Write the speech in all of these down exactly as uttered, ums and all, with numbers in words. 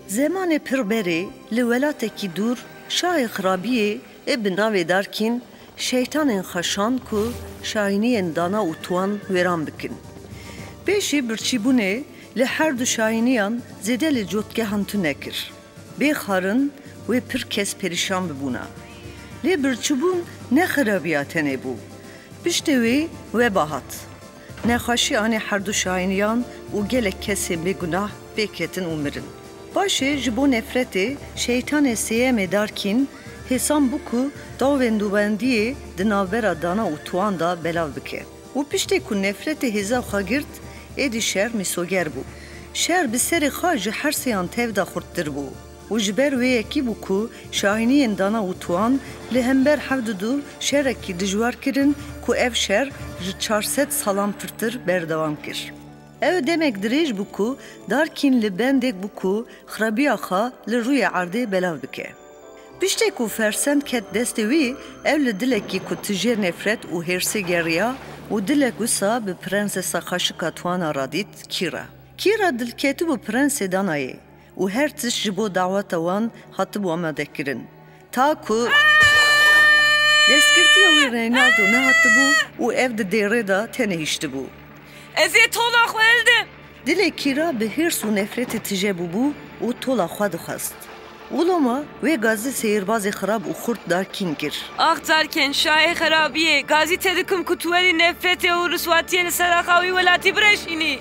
Zemanê pir berê, li welatekî dûr, şahê xirabiyê ê bi navê Darkîn şeytanên xwe şand ku şahîniyên dana û tuwan wêran bikin. Pêşî birçîbûnê li her du şahîniyan zêde li cotgehan tune kir. Bê xwarin wê pir kes perîşan bibûna. Lê birçîbûn ne xirabiya tenê bû. Piştê wê weba hat. Nexweşî anî her du şahîniyan û gelek kesên bêgunah pê ketin û mirin. Paşê ji bo nefretê şeytanê sêyemê Darkîn hêsan bû ku tawên dubendiyê di navbera dana û tuwan de belav bike. Û piştê ku nefretê hêza xwe girt, êdî şer mîsoger bû. Şer bi serê xwe ji her sêyan tev de xurttir bû. Û ji ber wê yekî bû ku şahîniyên dana û tuwan li hember hevdu du şerekî dijwar kirin ku ev şer ji çar sed salan pirtir berdewam kir. Ew demek dirêj bû ku Darkîn li bendek bû ku xirabiya xwe li rûyê erdê belav bike. Piştê ku fersend ket destê wî, ew li dilekî ku tijê nefret û hêrsê geriya û dilek wisa bi prensesa xaşika Tuana re dît, Kîra. Kîra dilketibû prensê Danayê û her tişt ji bo daweta wan hatibû amadekirin. Ta ku destgirtiya wî Reynaldo nehatibû û ev di dêrê de tenê hiştibû. Ez ê tola xwe hildim. Dilê Kîra bi hêrs û nefretê tije bûbû û tola xwe dixwest. Û loma wê gazî seyirbazê xirab û xurt Darkîn kir. Ax Darkîn, şahê xirabiyê, gazî te dikim ku tu werî nefretê û riswatiyê li ser axa wî welatî bireşînî.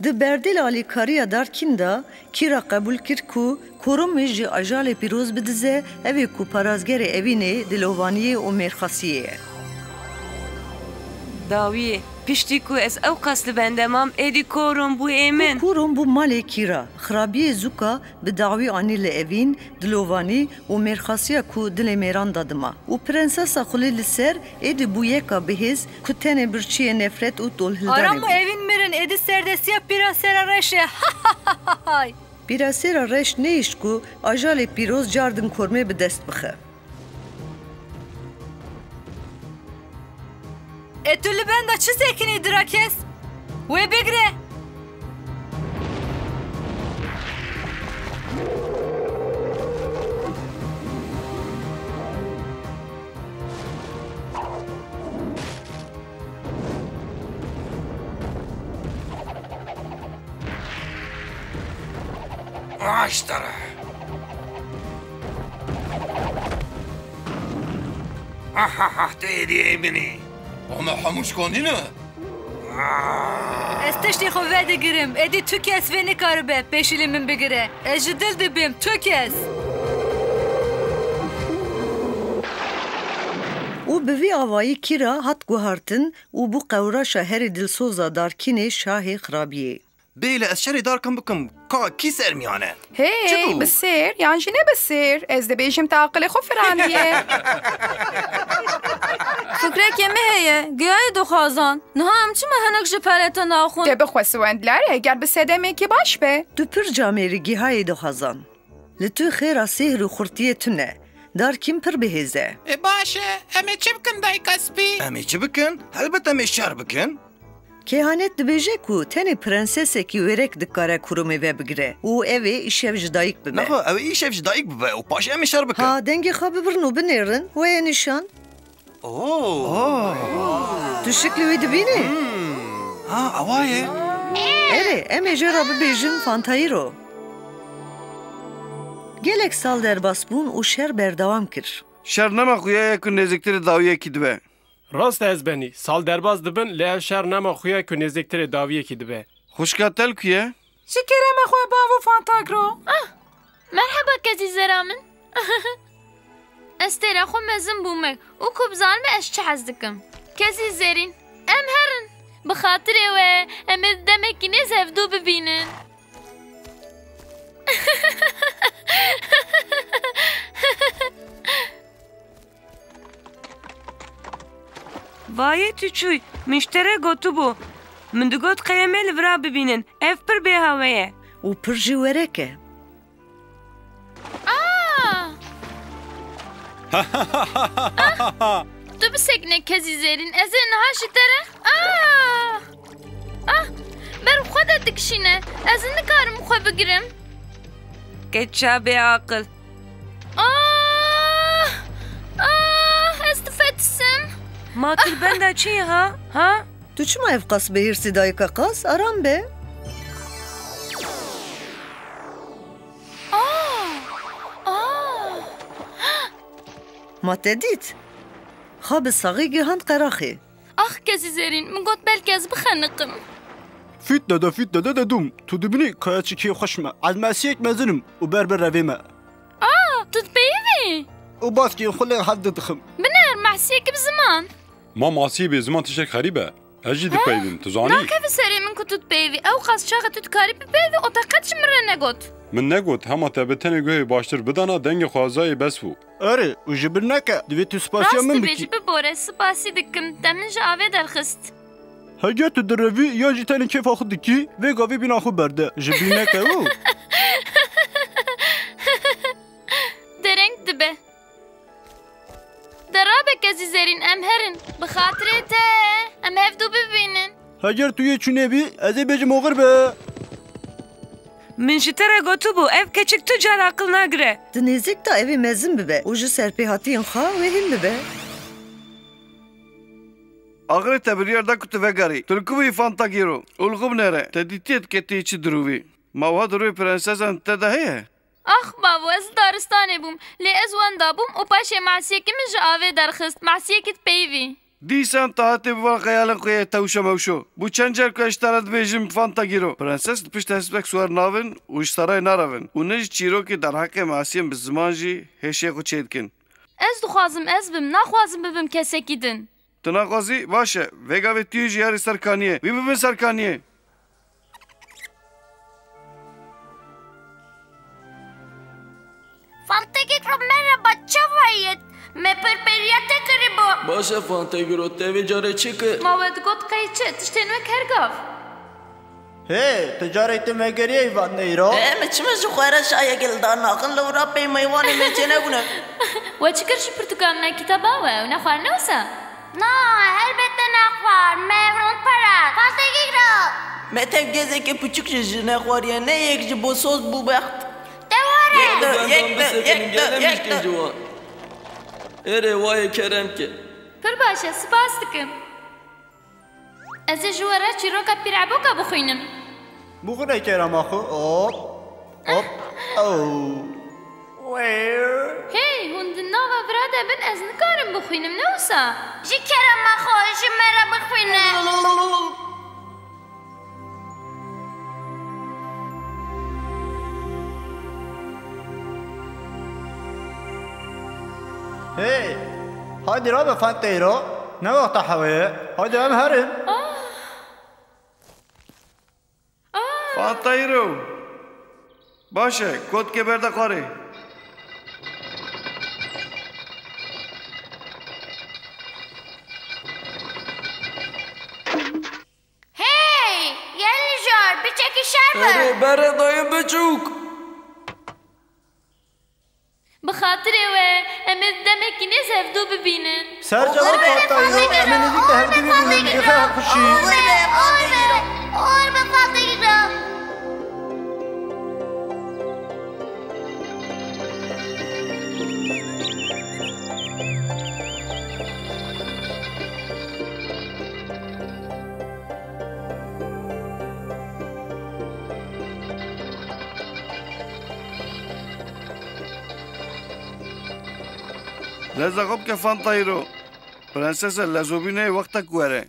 Di berdêla alîkariya Darkîn de Kîra qebûl kir ku koromê ji ajalê pîroz bidize, ev ê ku parazgerê evînê, dilovaniyê û mêrxasiyê ye. Dawiyê, piştî ku ez ewqas li bende mam, êdî korom bû ê min. Korom bû malê Kîra. Xirabiyê zûka bi dawî anî li evîn, dilovanî û mêrxasiya ku dilê mêran de dima. Û prensesa xulî li ser êdî bû yeka bihêz ku tenê birçiyê nefret û tolhildanê Aram û bû. Evîn mirin, êdî serdestiya Pîrasera Reş e. Hay! Pîrasera Reş nehişt ku ajalê pîroz cardin kormê bi dest bixe. E tu li benda çi sekinî, Drakes? Wê bigre! Aştere! Ahaha, tu êdî ê min î. Ama hemû şikandî ne? Ez tiştê xwe vedigirim. Êdî tu kes vê nikaribe pêşî li min bigire. Ez ji dil dibêm, tu kes. Û bi vî avayî Kîra hat guhartin û bû qewraşa herî dilsoza Darkînê, şahê xirabiyê. Bêle ez şerê Darkîn bikim, ka kî ser miyan e? Hey, çi bû? Bi sêr, yan jî ne bi sêr? Ez dibêjim te aqilê xwe firandiye. Fikrekê me heye, geyayê dixwazan. Niha em çima hinek ji pere te naxwin? Te bixwe siwendilere, ger bi sedemekî baş be. Tu pir camêrî gihayê dixwazan. Li tu xêra sêhr û xurtiyê tune. Darkîn pir bihêz e. E, baş e, em ê çi bikin dayika spî? Em ê çi bikin? Helbet em ê şer bikin. Kehanet dibêje ku tenê prensesekî wêrek dikare kurumê vebigire û ew ê îşev ji dayik bibe. Nexwe, ew ê îşev ji dayik bibe û paşê em ê şer bikin. Ha, dengê xwe bibirin û binêrin, we ye nîşan. Oh. Tu şiklê wî dibînî? Hmm. Ha, ewa ye. Erê, em ê jê re bibêjin Fantayîro. Gelek sal derbas bûn û şer berdewam kir. Şer nema xuya ye ku nêzîktirê dawiyekî dibe. Rast e, ez benî. Sal derbas dibin, lê ev şer nema xuya ku nêzîktirê dawiyekî dibe. Xwişka te li ku ye? Ji kerema xwe bavo Fantagro. Ah, merheba kezî zera min. Ez têra xwe mezin bûme û ku bizanime ez çi hez dikim. Kezî zerîn, em herin. Bi xatirê we, em ê demekî nêz hevdû bibînin. Vayê tu çûy, min ji te re gotibû. Min digot qey em ê li vira bibînin. Ev pir bêhawe ye. Û pir jî werek e. Aa! Tu bisekine kezî zêrîn, ez ê niha ji te re. Ah! Ah! Ber xwe de dikişîne. Ez nikarim xwe bigirim. Keça bêaqil. Ah! Ah! Ez difetisim. Ma tu li benda çi yî ha? Ha? Tu çima ev qas bi hîrsî dayika qas? Aram be. Ah! Ah! Ma te dît? Xwe bi saxî gihand qeraxê. Ax kezî zêrîn, min got belkî ez bixeniqim. Fît dede, fît dede dedûm. Tu dibînî kaya çikê xweş me. Ez mesiyek mezin im û ber bi revê me. Ah, tu dipeyivî? Û baskên xwe lê hev didixim. Binêr, mesiyekî bi ziman. Ma masiyê bê ziman tiştek xerîb e. Ez jî dipeyvim, tu zanî? Nakeve serê min ku tu dipeyvî. Ew qas çaxê tu dikarî bipeyvî, o te qet ji min re negot. Min negot, hema te bi tenê guhê baştir bidana, dengê xwe zayê bes bû. Erê, û ji bîr neke, divê tu spasiya Rast min dibê, bikî. Ji bibore, spasî dikim, te min ji avê derxist. Heger tu direvî, yan jî tenê kêfa xwe dikî, vê gavê bîna xwe berde. Ji bîr neke û. Dereng dibe. De rabe kezî zerîn, em herin. Bi xatirê te, em hevdû bibînin. Heger tu yê çûnê bî, ez ê bêjim oxir be. Min ji te re gotibû, ev keçik tu car aqil nagire. Di nêzîk de evê mezin bibe û ji serpêhatiyên xwe wê hîn bibe. Axirê te biryar da ku tu vegerî. Tu li ku bûyî Fantagîro? Û li xwe binêre, te dîtiye dike tu yê çi dirûvî. Ma wiha dirûvê prensesan te de heye? Ax bavo, ez li daristanê bûm, lê ez wenda bûm û paşê masiyekî min ji avê derxist, masiyekî dipeyivî. Dîsan tu hatê bi van xeyalên xwe yê tewşe mewşo. Bû çend car ku ez ji te re dibêjim, Fantagîro. Prenses li pişt hespek siwar nabin û ji serayê narevin û ne ji çîrokê derheqê masiyên bi ziman jî hêşê xwe çêdikin. Ez dixwazim ez bim, naxwazim bibim kesekî din. Tu naxwazî? Baş e. Vê gavê tu yê ji yarê ser kaniyê. Wî bibin ser kaniyê. Fantegîro, merhaba, çawa yî? Me pir bêriya te kiribû. Baş e Fantegîro, te vê carê çi kir? Ma we digot qey çi? Tiştên wek her gav. Hê, tu carê tu me geriyayî vat neyro? Ê, me çima ji xwe re şayekê li dar naxin, li wir a pey meywanê me çênebûne. We çi kir ji pirtûkan me kîtaba we? Ew nexwarine wisa? Na, helbet te nexwar, me ev rond parat. Fantegîro! Me tev gezeke piçûk ji jî nexwariye, ne yek ji bo soz bû bext. Te were! Yek de, yek de, yek de, yek de. Erê, wayê kerem ke. Pir baş e, spas dikim. Ez ê ji we re çîroka Pîr Eboka bixwînim. Bixwîne kerema xwe. Hop. Hop. Ew. Hey, hûn di nava vira de bin, ez nikarim bixwînim, ne wisa? Ji kerema xwe ji me re bixwîne. Hey, haydî rabe Fanteyro, ne wexta hewê ye? Haydî em herin. Ah. Ah. Fanteyro. Baş e, kotkê berde xwarê. Hey! Gel Nijor, biçekî şer be. Erê, bere dayê biçûk. Bi xatirê we, em ê demekî nêz hevdû bibînin. Serçava Fatayî, em ê nêzîk de hevdû bibînin, bi xêr xweşî. Oxir be, oxir be, oxir be Fatayî re. Leza xwe bike Fantayîro. Prensese, lezobînê wextek were.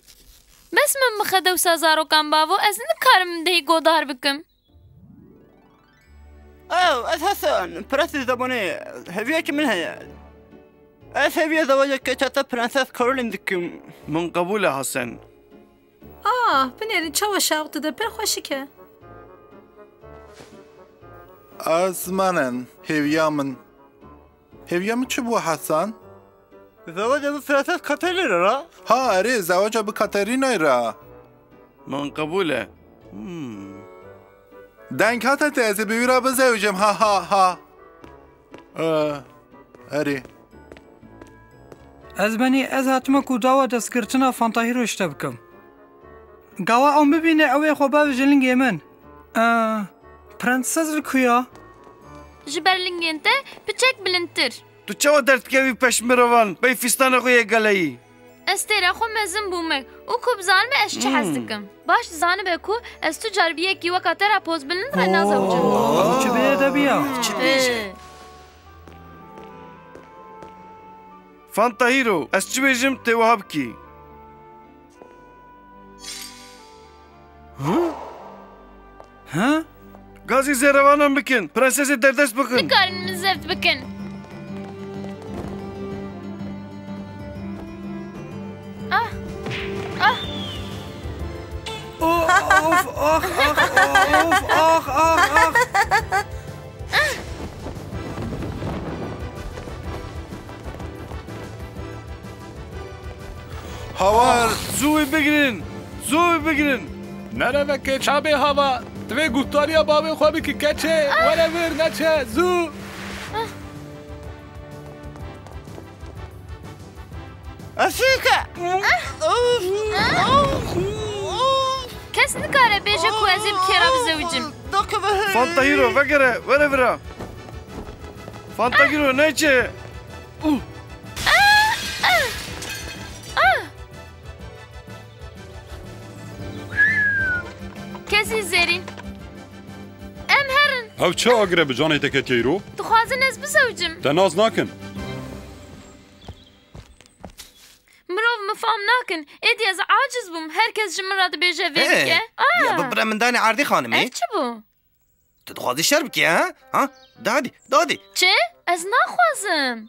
Bes min bixe dewsa zarokan bavo, ez nikarim dehî godar bikim. Ew, ez Hesen, pirestî zebonê, hêviyekî min heye. Ez hêviya zewacekê çete Prenses Caroline dikim. Min qebûl e Hesen. Ah, binêrin çawa şax dide, pir xweşik e. Ez menin, hêviya min. Hêviya min çi bû Hesen? Zewaca bi Prenses Katerîna ra? Ha, erê, zewaca bi Katerînayê ra. Min qebûl e. Hmm. Deng hate te, ez ê bi wî ra bizewicim, ha, ha, ha. Ee, erê. Ez benî, ez hatime ku dawa destgirtina Fantahîro ji te bikim. Gawa ew bibîne, ew ê xwe bave ji lingê min. Ee, prenses li ku ya? Ji ber lingên te piçek bilindtir. Tu çawa derdikevî peş mirovan, bey fîstana xwe yê geleyî? Ez têra xwe mezin bûme û ku bizanime ez çi hez Hmm. dikim. Baş dizanibe ku ez tu car bi yekî weka te re pozbilind re nazewicim. Ew çi bêedebiya? Çi dibêje? Ee. Fantahîro, ez çi bêjim, tê wiha bikî. Hı? Hı? Gazî zêrevanan bikin, prensesê derdest bikin. Nikarin min zeft bikin. Ah! Ah! Of, ah, ah, of, ah, ah, ah. Hawar, zû wî bigirin! Zû wî bigirin! Nere veke çavê hava, divê guhdariya bavê xwe bikî keçê, were vir neçe, zû! Efîke! Kes nikare bêje ku ez ê bi kê re bizewicim. Fantahîro, vegere, were vira! Fantahîro, neçe! Kesî zêrîn. Em herin. Ew çi agir e bi canê te ketiye îro? Dixwazin ez bizewicim. Te nas nakin. Mirov min fam nakin. Êdî ez aciz bûm. Her kes ji min re dibêje vê Hey, bike. Ya Ah! Bi bire min danê erdî xanimî? Ev çi bû? Tu dixwazî şer bikî, ha? Ha? Dadî, dadî. Çi? Ez naxwazim.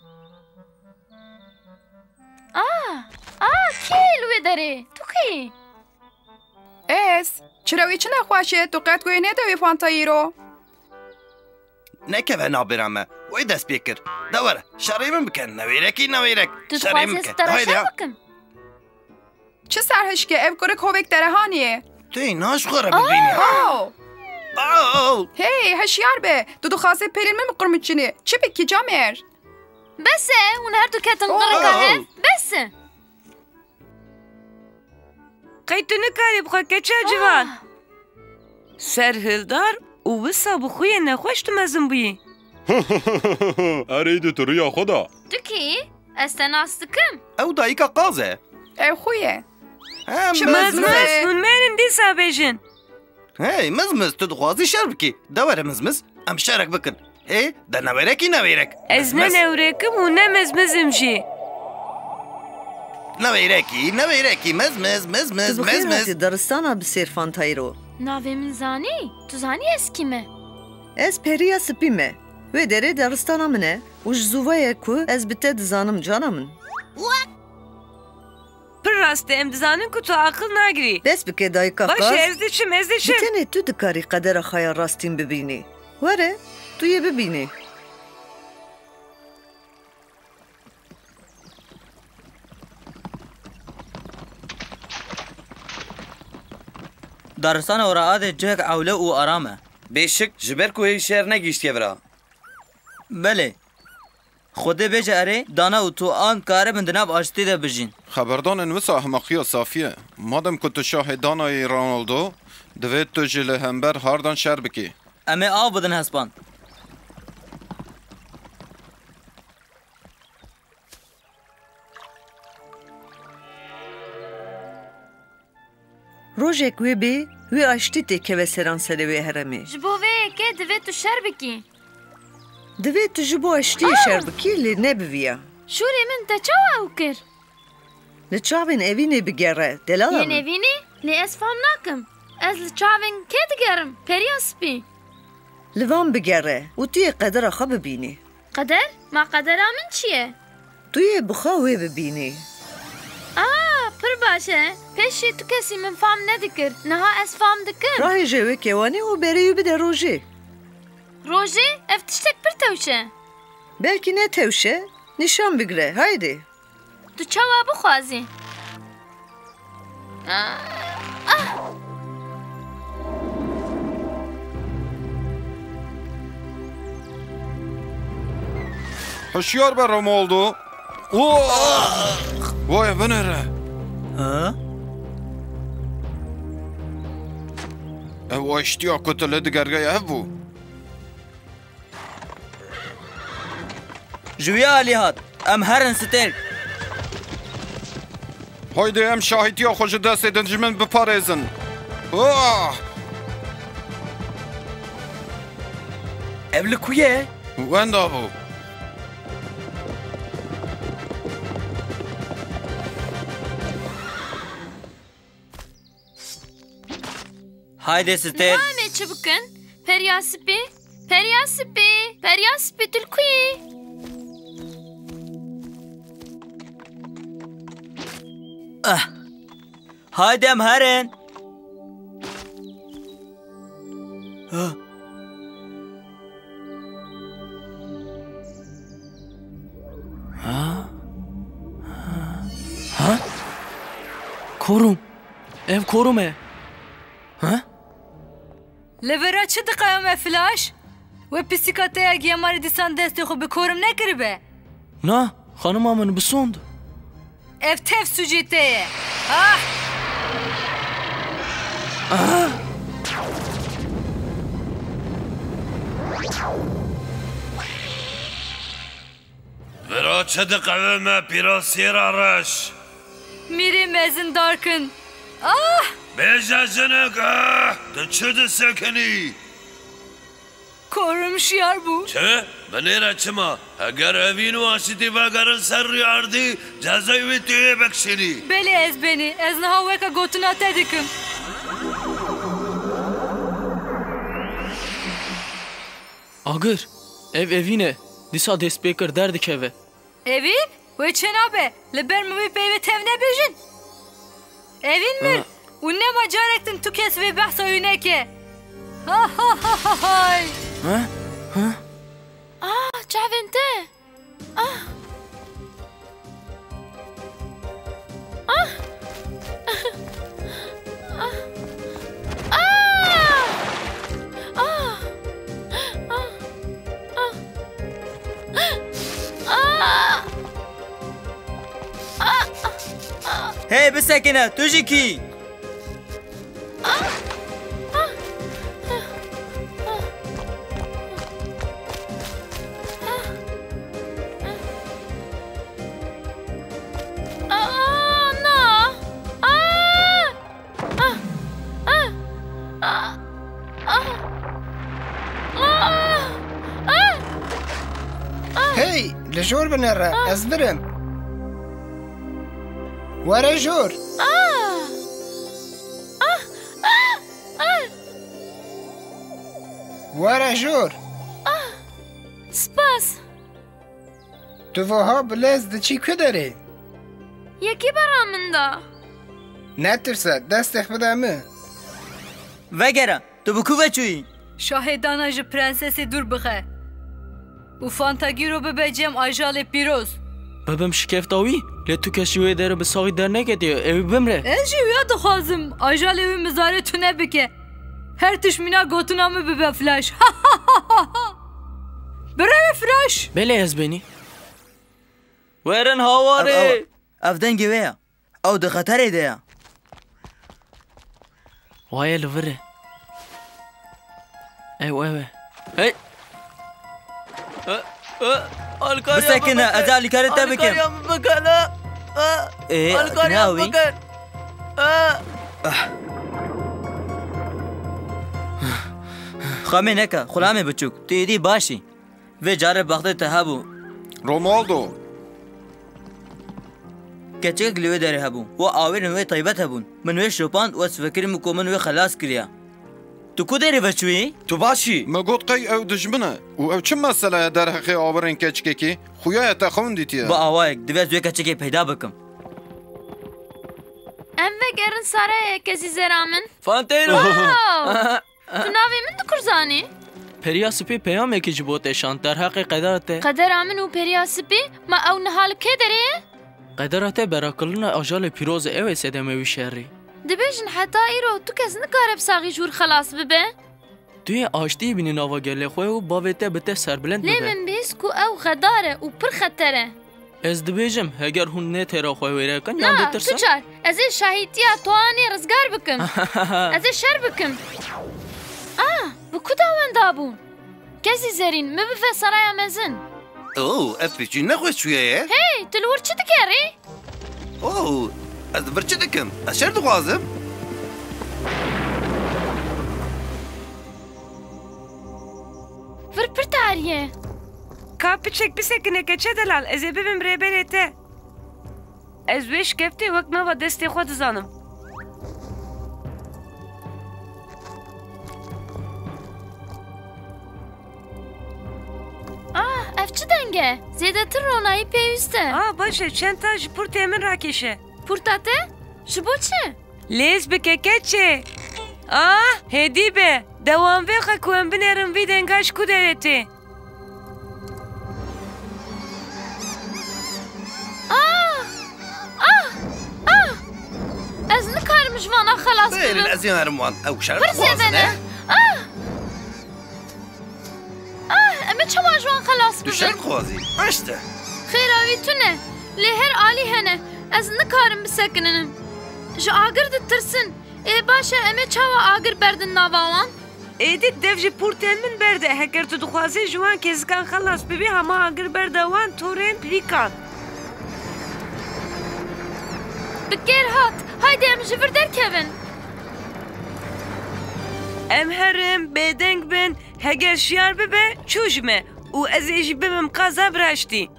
Ah! Ah! Kî li wê derê? Tu kî? Ez? Çira wî çi nexweş e? Tu qet guhê nede wî fantayîro? Nekeve nabêra me. Wê dest pê kir. De were, şerê min bike. Newêrekî newêrek. Tu Şerê dixwazî min ez ke. Te re Haydi şer ha. bikim? Çi serhişk e, ev kurik hovek derehanî ye. Tu yê naş xwe re bibînî. Oh! Oh! Hey, hişyar be! Tu dixwazî pêlên min biqurmiçînî. Çi bikî, camêr? Bes e, hûn her du ketin Oh! qirika hev. Bes e. Qey tu nikarî bi xwe keça civan. Ah! Serhildar û wisa bi xwiyê nexweş tu mezin bûyî. Erê, di tu riya xwe da. Tu kî? Ez te nas dikim. Ew dayika qaz e. Ew xwe ye. Hem Çi mez mez mez mez. e. Hûn mêrin dîsa bêjin. Hey, mizmiz, tu dixwazî şer bikî? De were mizmiz, em şerek bikin. Hê, de newêrekî newêrek. Ez ne Mizmiz. newrêk im û ne mizmiz im jî. Newêrekî, newêrekî, mizmiz, mizmiz, Tu bi xêr mizmiz. hatî daristana bi sêr Fantayro. Navê min zanî? Tu zanî ez kî me? Ez Periya Spî me. Wê derê daristana min e û ji zû ve ye ku ez bi te dizanim cana min. Pir rast e, em dizanin ku tu aqil nagirî. Dest bike dayika Baş e, qaz. ez diçim, ez Bi diçim. tenê tu dikarî qedera xwe ya rastîn bibînî. Were, tu yê bibînî. Daristana Ora Adê cihek ewle û aram e. Bêşik, ji ber ku hê şer negihîştiye vira. Belê. Xwedê bêje erê, Dana û tu an karibin di nav aştî de bijîn. Xeberdanên wisa ehmeqiya safî ye. Madem ku tu şahê Danayê Ronaldo, divê tu jî li hember Hardan şer bikî. Em ê av bidin hespan. Rojek wê bê, wê aştî têkeve seranserê wê heremê. Ji bo vê yekê divê tu şer bikî. Divê tu ji bo aştiyê Ah! şer bikî, lê ne bi viya. Şûrê min te çawa ew kir? Li çavên Evînê bigere, delala Yên min. Evînê? Lê ez fam nakim. Ez li çavên kê digerim? Periya spî. Li van bigere û tu yê qedera xwe bibînî. Qeder? Ma qedera min çi ye? Tu yê bi xwe wê bibînî. Aa, pir baş e. Pêşî tu kesî min fam nedikir. Niha ez fam dikim. Rahêje wê kewanê û berê wî bide Rojê. Rojê, ev tiştek pir tewş e. Belkî ne tewş e. Nîşan bigire. Haydi. Tu çawa bixwazî? Ah, ah. Hişyar be Romualdo. Oh! Vay, binêre. Ha? Ew aştiya ku tu lê digergeye hev bû. Ji wî alî hat. Em herin, Stêrk. Haydê em şahîtiya xwe ji destê dijmin biparêzin. Ah! Ev li ku ye? Wenda bû. Haydê Stêrk. Niha em ê çi bikin? Periya spî? Periya spî? Periya spî, tu li ku yî? Ah. Haydê em herin. Ah. Ha? Ha? Ha? Korum. Ev korum e. Ha? Li vira çi diqewime Flaş? Wê pisîka te ya gemarî dîsan destê xwe bi korim nekiribe? Na, xanima min bisond. Ev tev sûcê te ye. Ah! Ah! Vira çi diqewime pîrasiyê re reş? Mîrê mezin Darkin. Ah! Bêje jinik, ah! Tu çi disekinî? Korum şiyar bû. Çi? Binêre çima? Eger evîn û aşîtî vegerin ser rûyê erdî, cezayê wî tu yê bikişînî. Belê ez benî. Ez niha weke gotina te dikim. Agir, ev evîn e. Dîsa dest pê kir derdikeve. Evîn? Wê çênabe. Li ber min wî peyvê tev nebêjin. Evîn mir. Ha. Û nema carek din tu kes vê behsa wî neke. Ha, ha, ha, ha, hay. Ha? Ha? Ah, çavên te. Ah. Ah. Ah. Ah. Hey, bisekine, tu jî kî? Aa, na! Aa! Ah! Ah! Ah! Ah! Ah! Ah! Hey, li jor binêre, Ah! ez vir im. Were jor. Ah! Ah! Ah! Ah! Were jor. Ah! Spas. Tu wiha bi lez diçî ku derê? Yekî bera min da. Netirse, destê xwe bide min. Vegere, tu bi ku ve çûyî? Şahê dana ji prensesê dûr bixe. Û Fantagîro bibe cem ajalê pîroz. Bibim şikefta wî, lê tu kes ji wê derê bi saxî derneketiye, ew ê bimre. Ez jî wiya dixwazim, ajalê wî mizarê tune bike. Her tişt mîna gotina min bibe Flaş. Bireve Flaş! Belê ez benî. Werin hawarê! Ev, ew, ev dengê wê ye. Ew di xeterê de ye. Waye li vir e. Ew, ew e. Hey! E, e, alîkariya Bisekine, min bike. Ez alîkarê te bikim. Alîkariya min bike, ne? E, Ê, alîkariya ne min wî? Bike. E. Xemê neke, xulamê biçûk. Tu êdî baş î. Vê carê bextê te hebû. Romualdo. Keçikek li wê derê hebû. Û awêrên wê taybet hebûn. Min wê şopand û ez fikirîm ku min wê xelas kiriye. Tu ku derê veçûyî? Tu baş î? Me got qey ew dijmin e. Û ew çi mesele ye derheqê awirên keçikekî? Xuya ye te xewn dîtiye. Bi awayek divê ez wê keçikê peyda bikim. Em vegerin sarayê kezî zera min. Fanteyro! Wow! Tu navê min dikur zanî? Periya Spî peyamekî ji bo te şand derheqê qedera te. Qedera min û Periya Spî? Ma ew niha li kê derê ye? Qedera te berakirina ajalê pîroz e, ew ê sedemê wî şerî. Dibêjin heta îro tu kes nikare bi saxî ji wir xelas bibe. Tu yê aştiyê bînî nava gelê xwe û bavê te bi te serbilind bibe. Lê min bihîst ku ew xedar e û pir xeter e. Ez dibêjim, heger hûn nê têra xwe wêre kin, yan Na, ditirsin? Tu çar, ez ê şahîtiya Toanê rizgar bikim. Ez ê şer bikim. Ah, bi ku da wenda bû? Kezî zerîn, min bive saraya mezin. Oo, ev pêçî nexweş çûye ye. Hey, tu li wir çi dikerî? Oo, ez li vir çi dikim? Ez şer dixwazim. Vir pir tarî ye. Ka piçek bisekine keçe delal, ez ê bibim rêberê te. Ez wê şikeftê wek nava destê xwe dizanim. Ah, ev çi deng e? Zêdetir ronayî pêwîst e. Ah, baş e, çend ta ji pûrtê min rakêşe. Pûrta te? Ji bo çi? Lez bike keçê. Ah, hêdî be. Dewam vêxe ku em binêrin vî denga ji ku derê tê. Ah! Ah! Ah! Ez nikarim ji vana xelas Bêrin, bibim. Ez ê herim wan. Ew şer Pir dixwazin, zêde ne? he? Ah! Ah! Em ê çawa ji wan xelas Tu şer bibin? dixwazî. Aşte. Xêra wî tune. Lê her alî hene. Ez nikarim bisekininim. Ji agir ditirsin. Ê baş e, em ê çawa agir berdin nava wan? Êdî dev ji pûrtên min berde. Heger tu dixwazî ji wan kêzikan xelas bibî, hema agir berde wan torên pirîkan. Bi kêr hat. Haydi em ji vir derkevin. Em herin, bêdeng bin. Heger şiyar bibe, çû ji me. Û ez ê jî bibim qaza bi raştî.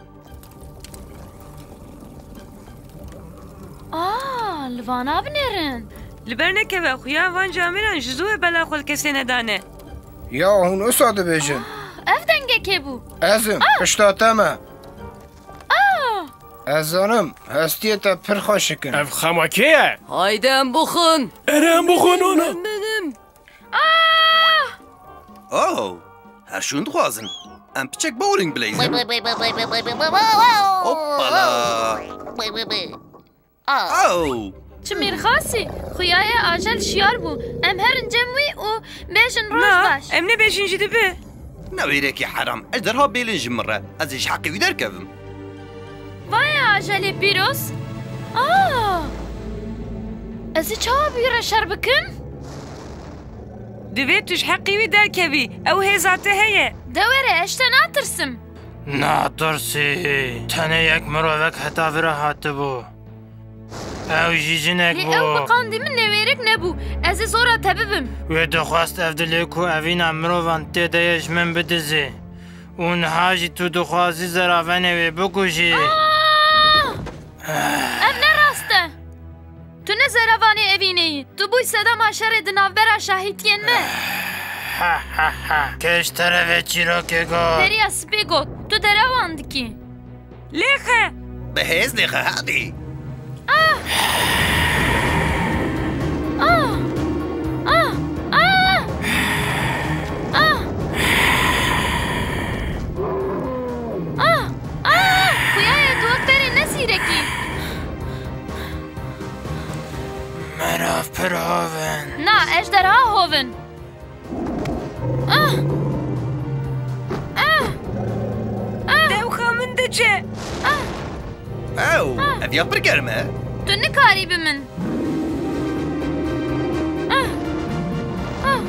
Aa, li vana binêrin. Li ber nekeve, xuya van camêran ji zû ve bela xwe li kesê nedane. Ya hûn wisa dibêjin? Ah, ev dengekê bû. Ez im, Ah! pişta te me. Ah! Ez zanim, hestiyê te pir xweşik in. Ev xema kê ye? Haydi em bixwin. Erê em bixwin ona. Benim. Ah! Oh, her şûn dixwazin. Em piçek bowling bileyzin. Hoppala. Aa. Oh. Çi mîrxasî, xuya ye ajel şiyar bû. Em herin cem wî û bêjin roj Na, baş. em nebêjin jî dibe. Ne wêrekî heram, ez derha bêlin ji min re. Ez ê ji heqê wî derkevim. Vay ajelê pîroz. Aa! Ez ê çawa bi wî re şer bikim? Divê tu ji heqê wî derkevî. Ew hêza te heye. De were, ez ji te natirsim. Natirsî. Tenê yek mirovek heta vira hatibû. Ew jî jinek Lê bû. ew bi qandî min nêwêrik nebû. Ez ê zora te bibim. Wê dixwest ev dilê ku evîna mirovan tê de ye ji min bidizê. Û niha jî tu dixwazî zeravenê wê bikujî. Ah! Ev ne rast e. Tu ne zeravanê evînê yî. Tu bûy sedema şerê di navbera şahîtiyên me. Ha, ha, ha. Kê ji te re vê çîrokê got? Periya spî got. Tu derewan dikî. Lêxe! Bi hêz lêxe, hadi! Ah! Ah! Ah! Ah! Ah! Ah! Ah! Xuya ye tu wek berê ne zîrekî. Merav pir hov in. Na, ejderha hov in. Ah! Ah! Ah! Dewxa min diçe. Ah! Ew, Ah! ev ya pir germ e. Tu nikarî bi min. Ah! Ah!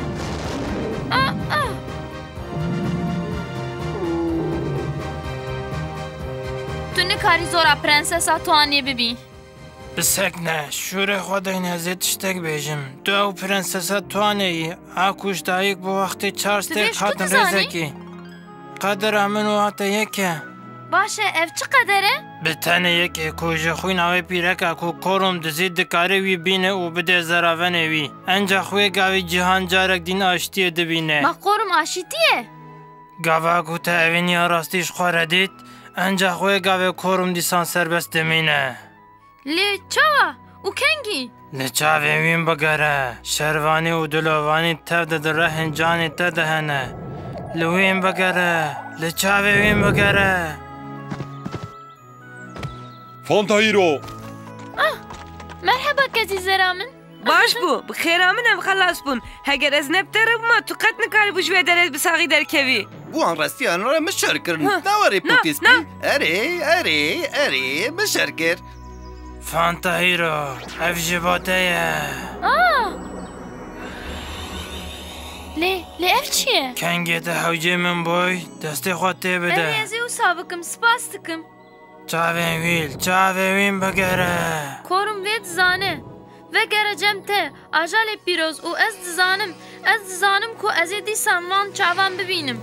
Ah! Ah! Tu nikarî zora prensesa Tuanê bibî. Bisekne, şûrê xwe deyne, ez ê tiştek bêjim. Tu ew prensesa Tuanê yî, a ku ji dayik bû wextê Charles Tu têk bêj tu hatin dizanî? rêzekî. Qedera min û hate yek e. Baş e, ev çi qeder e? Bi tenê yekê ku ji xwîna wê pîreka ku Korum dizî dikare wî bîne û bide zeravenê wî. Encax wê gavê cîhan carek dîn aştiyê dibîne. Ma Korum aşîtî ye? Gava ku te evîniya rastî ji xwe re dît, encax wê gavê Korum dîsan serbest dimîne. Lê çawa û kengî? Li çavên wîn bigere. Şervanî û dilovanî tev de di rehên canê te de hene. Li wîn bigere. Li çavên wîn bigere. Fanta Hîro! Ah! Merheba kezî zera min. Baş bû, bi xêra min em xelas bûn. Heger ez ne bi te re bûma, tu qet nikaribû ji wê derê bi saxî derkevî. Wan restiyan re min şer kirin. Heh. Ne werê Na, pûtî spî? na. Erê, erê, erê, min şer kir. Fanta Hero, ev ji bo te ye. Aa! Lê, lê ev çi ye? Kengê te hewcê min boy, destê xwe tê bide. Erê, ez ê wisa bikim, spas dikim. Çavên wî, çavên wî bigere. Korum vê dizane. Vegere cem te, ajalê pîroz û ez dizanim, ez dizanim ku ez ê dîsan van çavan bibînim.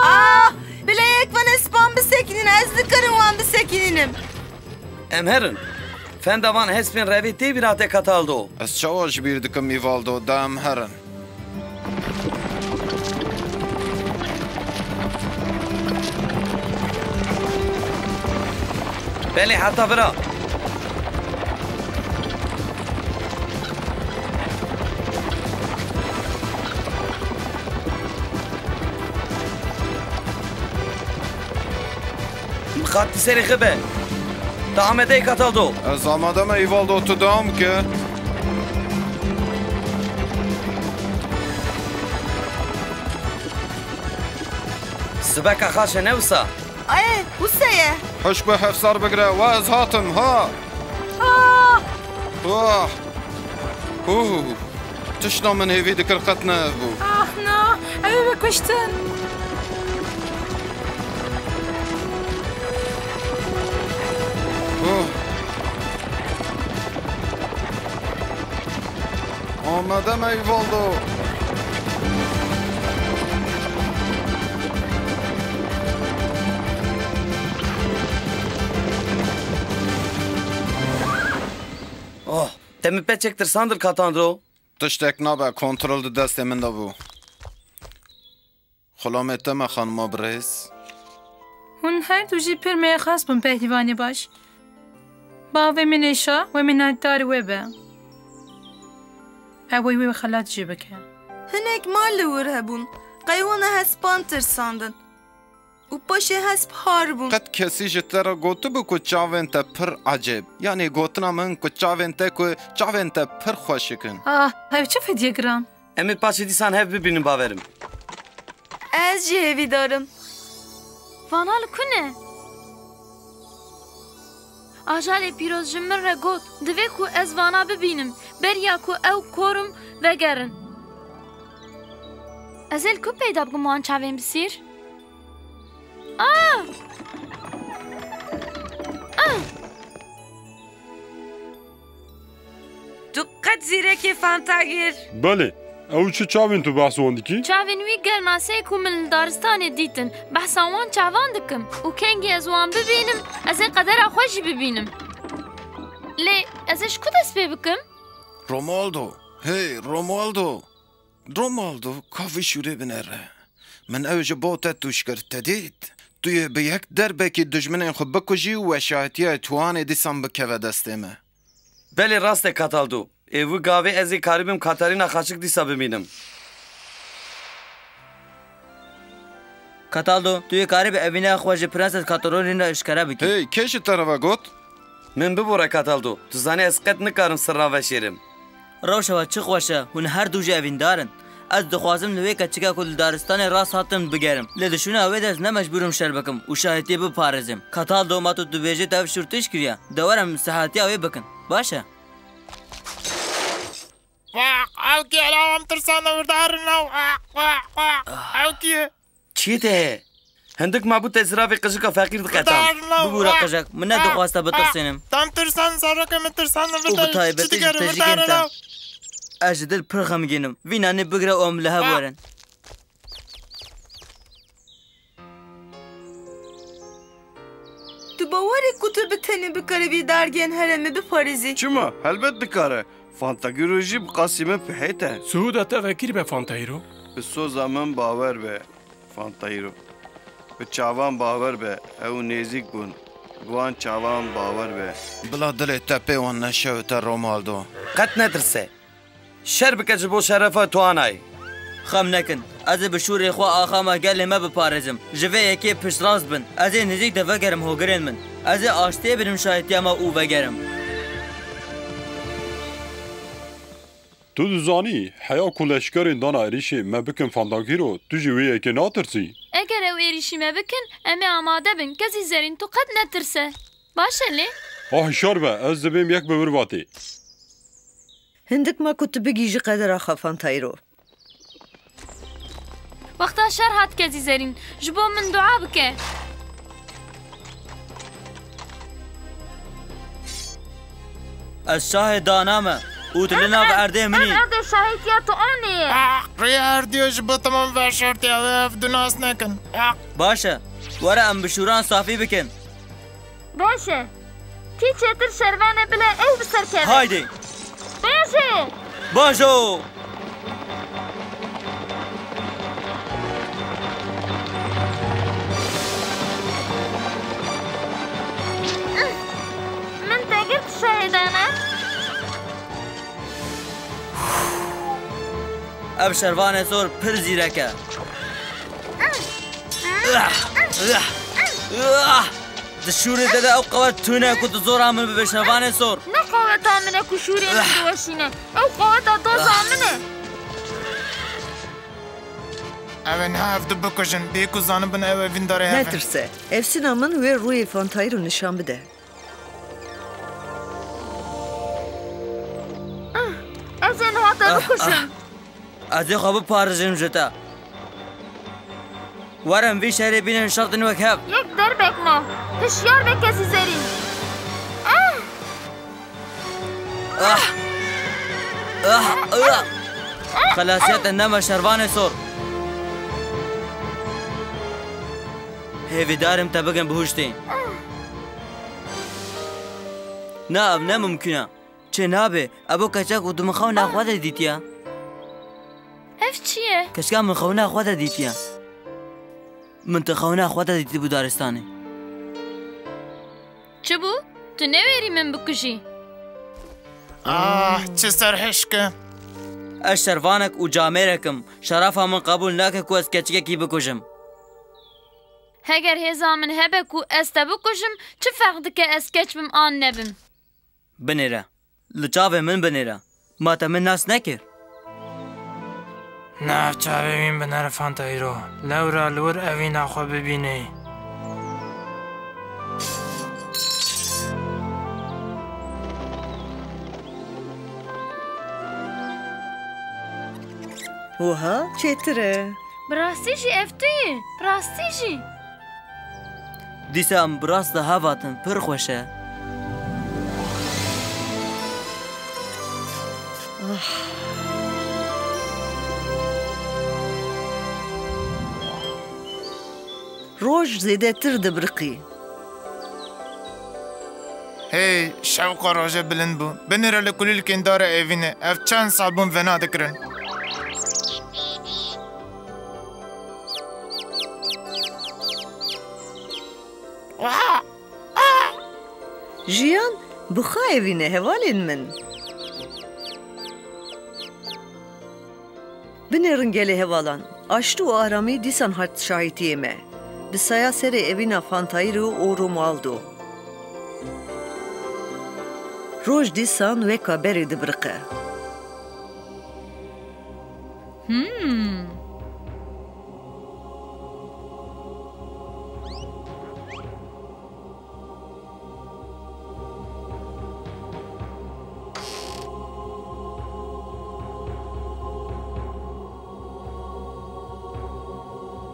Ah! Bileyek van hespan bisekînin, ez dikarim wan bisekînim. Em herin. Fenda van hespên revê tê bîra te Kataldo. Ez çawa ji bîr dikim Îvaldo, da em herin. Belê heta bira. Mixat serê xwe be. Te amade yî Kataldo? Ez amade me Îvaldo, tu dewam ke. Sibeka xaş e ne wisa? Aye, wisa ye. Hişk be hevsar bigire, we ez hatim, ha! Ah! Wah! Huh! Tişta min hêvî dikir qet ne ev bû. Ah, na, ew ê bikuştin. Huh! Amade me Îvaldo. Oh, te min peçek tirsandin Katandro. Tiştek nabe, kontrol di destê min de bû. Xulamê te me, xanima birêz. Hûn her du jî pir mêrxas bûn, pehlivanê baş. Bavê min ê şa wemînatdar we be. Ew ê wê xelat jî bike. Hinek mal li wir hebûn. Qey wana hespan tirsandin. Û paşê hesp har bûn. Qet kesî ji te re gotibû ku çavên te pir ecêb. Yanî gotina min ku çavên te ku çavên te pir xweşik in. Ah, ev çi fedye giran. Em ê paşê dîsan hev bibînin bawerim. Ez jî hêvîdar im. Vana li ku ne? Ajalê pîroz ji min re got, divê ku ez vana bibînim, beriya ku ew korim vegerin. Ez ê li ku peyda bikim wan çavên bi sîr? Ah! Ah! Tu qet zîrekî Fantagir. Belê, ew çi çavên tu behs wan dikî? Çavên wî gernasê ku min li daristanê dîtin. Behsa wan çavan dikim û kengî ez wan bibînim, ez ê qedera xwe jî bibînim. Lê ez ê ji ku dest pê bikim? Romualdo, hey, Romualdo! Romualdo, ka vî şûrê binêre. Min ew ji bo te tûş kir, te dît? Tu yê bi yek derbekî dijminên xwe bikujî û weşahetiya Tuanê dîsan bikeve destê me. Belê rast e Kataldo. Ê wî gavê ez ê karibim Katarina xaçik dîsa bimînim. Kataldo, tu yê karibî evîneya xwe ji Prenses Katalonî re eşkere bikî. Hey, kê ji te re ve got? Min bibore Kataldo. Tu zanî ez qet nikarim sirran veşêrim. Rewşa we çi xweş e, hûn her du jî evîndar in. Ez dixwazim li wê keçika ku li daristanê rast hatin bigerim. Lê di şûna wê de ez ne mecbûr im şer bikim û şahidiyê biparêzim. Kataldo, ma tu dibêjî te ev şûr tişt kiriye, de were em sihatiya wê bikin. Baş e? Wah, ew kî ye? Law em tirsan de wirdarin law. Wah, wah, wah. Ew kî ye? Çiyê te heye? Hindik mabû te ziravê qijika feqîr diqetan. Wirdarin law. Bibûre qijek, min nedixwast te bitirsînim. Tam tirsan, zarokê min tirsan de. Û bi taybetî ji tejîkên te. Ez ji dil pir xemgîn im. Vî nanê bigire û em li hev werin. Tu bawer î ku tu bi tenê bikarî vî dargên herêmê biparêzî? Çima? Helbet dikare. Fantagiro jî bi qasî min pihêt e. Sihuda te vekirî be Fantagiro. Bi soza min bawer be, Fantagiro. Bi çavan bawer be, ew nêzîk bûn. Bi wan çavan bawer be. Bila dilê te pê wan neşewite Romualdo. Qet netirse. Şer bike ji bo şerefa Tuanayê. Xem nekin. Ez ê bi şûrê xwe axama gelê me biparêzim. Ji vê yekê piştrast bin. Ez ê nêzîk de vegerim hogirên min. Ez ê aştiyê bidim şahitiya me û vegerim. Tu dizanî, heya ku leşkerên dana êrîşê me bikin Fantagîro, tu jî wê yekê natirsî? Eger ew êrîşî me bikin, em ê amade bin. Kezî Zerîn, tu qet netirse. Baş e lê? Ah, hişyar be, ez dibêm yek bi wir vatê. Hindik ma ku tu bigihîjî qedera xwe, Fantayro. Wexta şer hat, Kezî Zerîn, ji bo min dua bike. Ez şahê dana me û tu li nav erdê min î. Ev erdê şahîtiya tu anê ye. Ah, rêya erdê ji bo temam veşartiya wê ev du nas nekin. Ah. Baş e, were em bi şûran safî bikin. Baş e. Kî çêtir şervanê bile ew bi ser keve. Haydi. Baş e. Baş o. Min te girt şahidane. Ev şervanê sor pir zîrek e. Di şûrê te de ew qewet tune ku tu zora min bibe şervanê sor. Ne qeweta min e ku şûrê min diweşîne. Ew qeweta doza min e. Ew ê niha ev du bikujin, bê ku zanibin ew evîndarê hev e. Netirse. Ev sîna min wê rûyê Fantayîro nîşan bide. Ez ê niha te bikujim. Ez ê xwe biparêzim ji te. Werin vî şerê bînin şertên wek hev. Yek derbek ma. Hişyar be Kezî Zerîn. Ah! Ah! Ah! Ah! Xelasiya te nema şervanê sor. Hêvîdarim te bigin bihuştî. Na, ev ne mimkun e. Çê nabe, ebo keçek û tu min xewna xwe de dîtiye. Ev çi ye? Keçika min xewna xwe de dîtiye. Min tu xewna xwe de dîtibû daristanê. Çi bû? Tu newêrî min bikujî? Ah, çi serhişk e. Ez şervanek û camêrek im. Şerefa min qebûl nake ku ez keçikekî bikujim. Heger hêza min hebe ku ez te bikujim, çi ferq dike ez keç bim an nebim? Binêre. Li çavê min binêre. Ma te min nas nekir? Nav çavê wîn binêre Fantayîro. Lewra li wir evîna xwe bibînî. Wiha çêtir e. Bi rastî jî ev tu yî? Bi rastî jî? Dîsa em bi rast de hev hatin, pir xweş e. Ah. Roj zêdetir dibiriqî. Hey, şewqa rojê bilind bû. Binêre li kulîlkên dara evînê. Ev çend sal bûn vena dikirin. Jiyan, bi xwe evîne hevalên min. Binêrin gelê hevalan, aştî û aramî dîsan hat şahîtiyê me. Bi saya serê evîna Fantayîro û Romualdo. Roj dîsan weka berê dibiriqe. Hmm.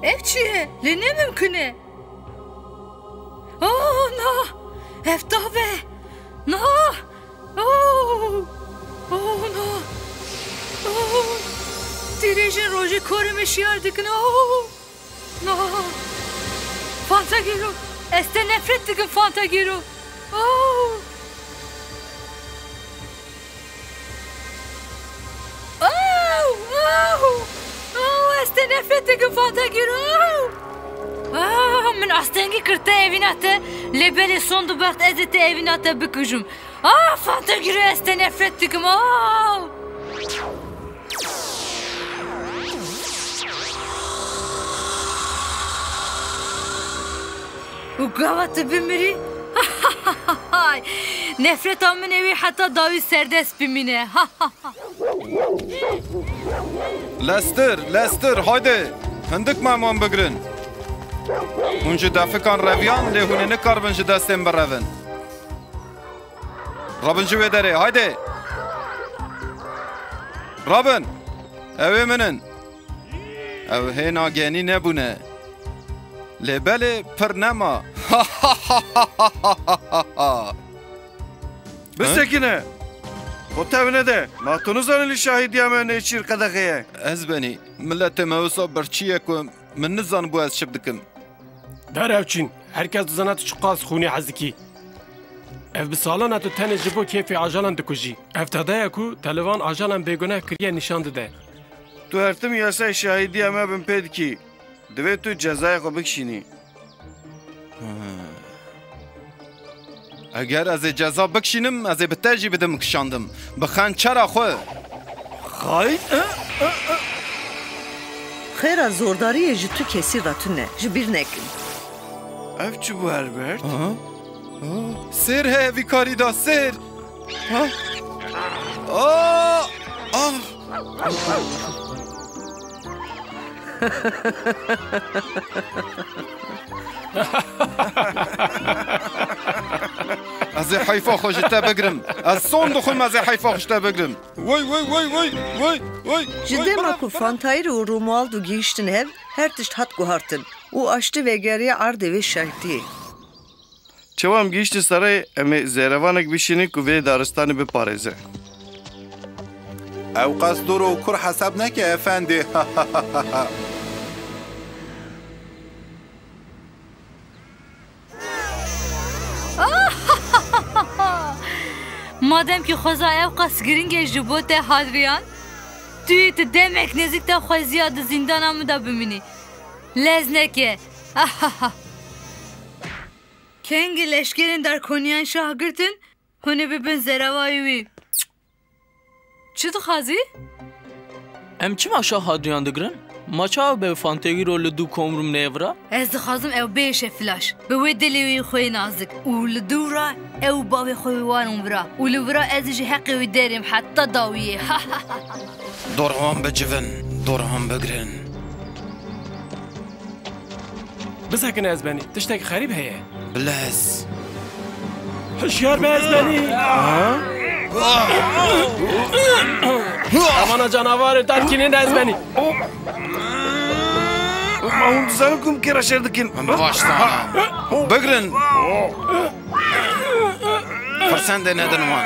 Ev çi ye? Lê ne mimkun e. Oh, na! Ev tav e! Na! Oh! Oh, na! Oh! Dirêjên rojê korê me şiyar dikin. Oh! No! Fantagîro! Ez te nefret dikim, Fantagîro! Oh! Oh! Oh! Oh! Ez te nefret dikim, Fantagîro! Oh! Ah, min astengî kir te evîna te, lê belê son du bext ez ê te evîna te bikujim. Ah, Fantagîro, ez te nefret dikim. Ah! Û gava tu bimirî, Hay! Nefreta min ê wî heta dawî serdest bimîne. Lester, Lester, haydi! Hindik me wan bigirin. Hûn ji defikan reviyan, lê hûn ê nikaribin ji destên birevin. Rabin ji wê derê, haydi! Rabin! Ew ê min in. Ew hêna genî nebûne. Lê belê pir nema. Bisekine! Xwe tev nede. Ma tu nizanî li şahîdiya me nêçîr qedexe ye. Ez benî. Miletê me wisa birçî ye ku min nizanibû ez çi bidikim. Derew çîn. Her kes dizane tu çiqas xûnî hez dikî. Ev bi salan e tu tenê ji bo kêfê ajalan dikujî. Ev tade ye ku te li van ajalan bêguneh kiriye nîşan dide. Tu her tim yasayê şahîdiya me binpê dikî. Divê tu cezayê xwe bikişînî. Eger ez ê ceza bikişînim, ez ê bi te jî bidim kişandim. Bi xençera xwe. Xayîn! Xêra zordariyê ji tu kesî re tune, ji bîr nekin. Ev çi bû Herbert? Aha. Ah, sêr heye vî karî de, sêr. Ha? Ah! Ah! Ez ê heyfa xwe ji te bigrim. Ez son dixwim ez ê heyfa xwe ji te bigrim. Wey, wey, wey, wey, wey, wey, Ji wey, dema bira, ku bira. Fantayîr û Romualdo gihîştin hev, her tişt hat guhartin û aştî vegeriya erdê vê şahîtiyê. Çawa em gihîştin serê, em ê zêrevanek bişînin ku vê daristanê biparêze. Ew qas dûr û kûr hesab neke efendî. Madem ki xweza ew qas giring e ji bo te Hadrian, tu yê ti demek nêzik te xweziya di zîndana min de bimînî. Lez neke. Kengî leşkerên Darkoniyan şah girtin, hûn ê bibin zerevayê wî. Çi dixwazî? Em çima şah Hadrian digirin? Ma çawa be Fantewîro li dû komrum neyê vira? Ez dixwazim ew bêşe filaş. Bi wê dilê wî xwê nazik û li dû re ew û bavê xwe wî warin vira. Û li vira ez ji heqê wî derêm heta dawiyê. Dor wan bicivin, dor wan bigirin. Bisekin ez benî. Tiştek xerîb heye. Bilez. Hişyar be ez benî. Ha? Emana canavarê terkînin ez benî. Ma hûn dizanin ku em kê re şer dikin? Em baş zanin. Bigirin. Firsendê nedin wan.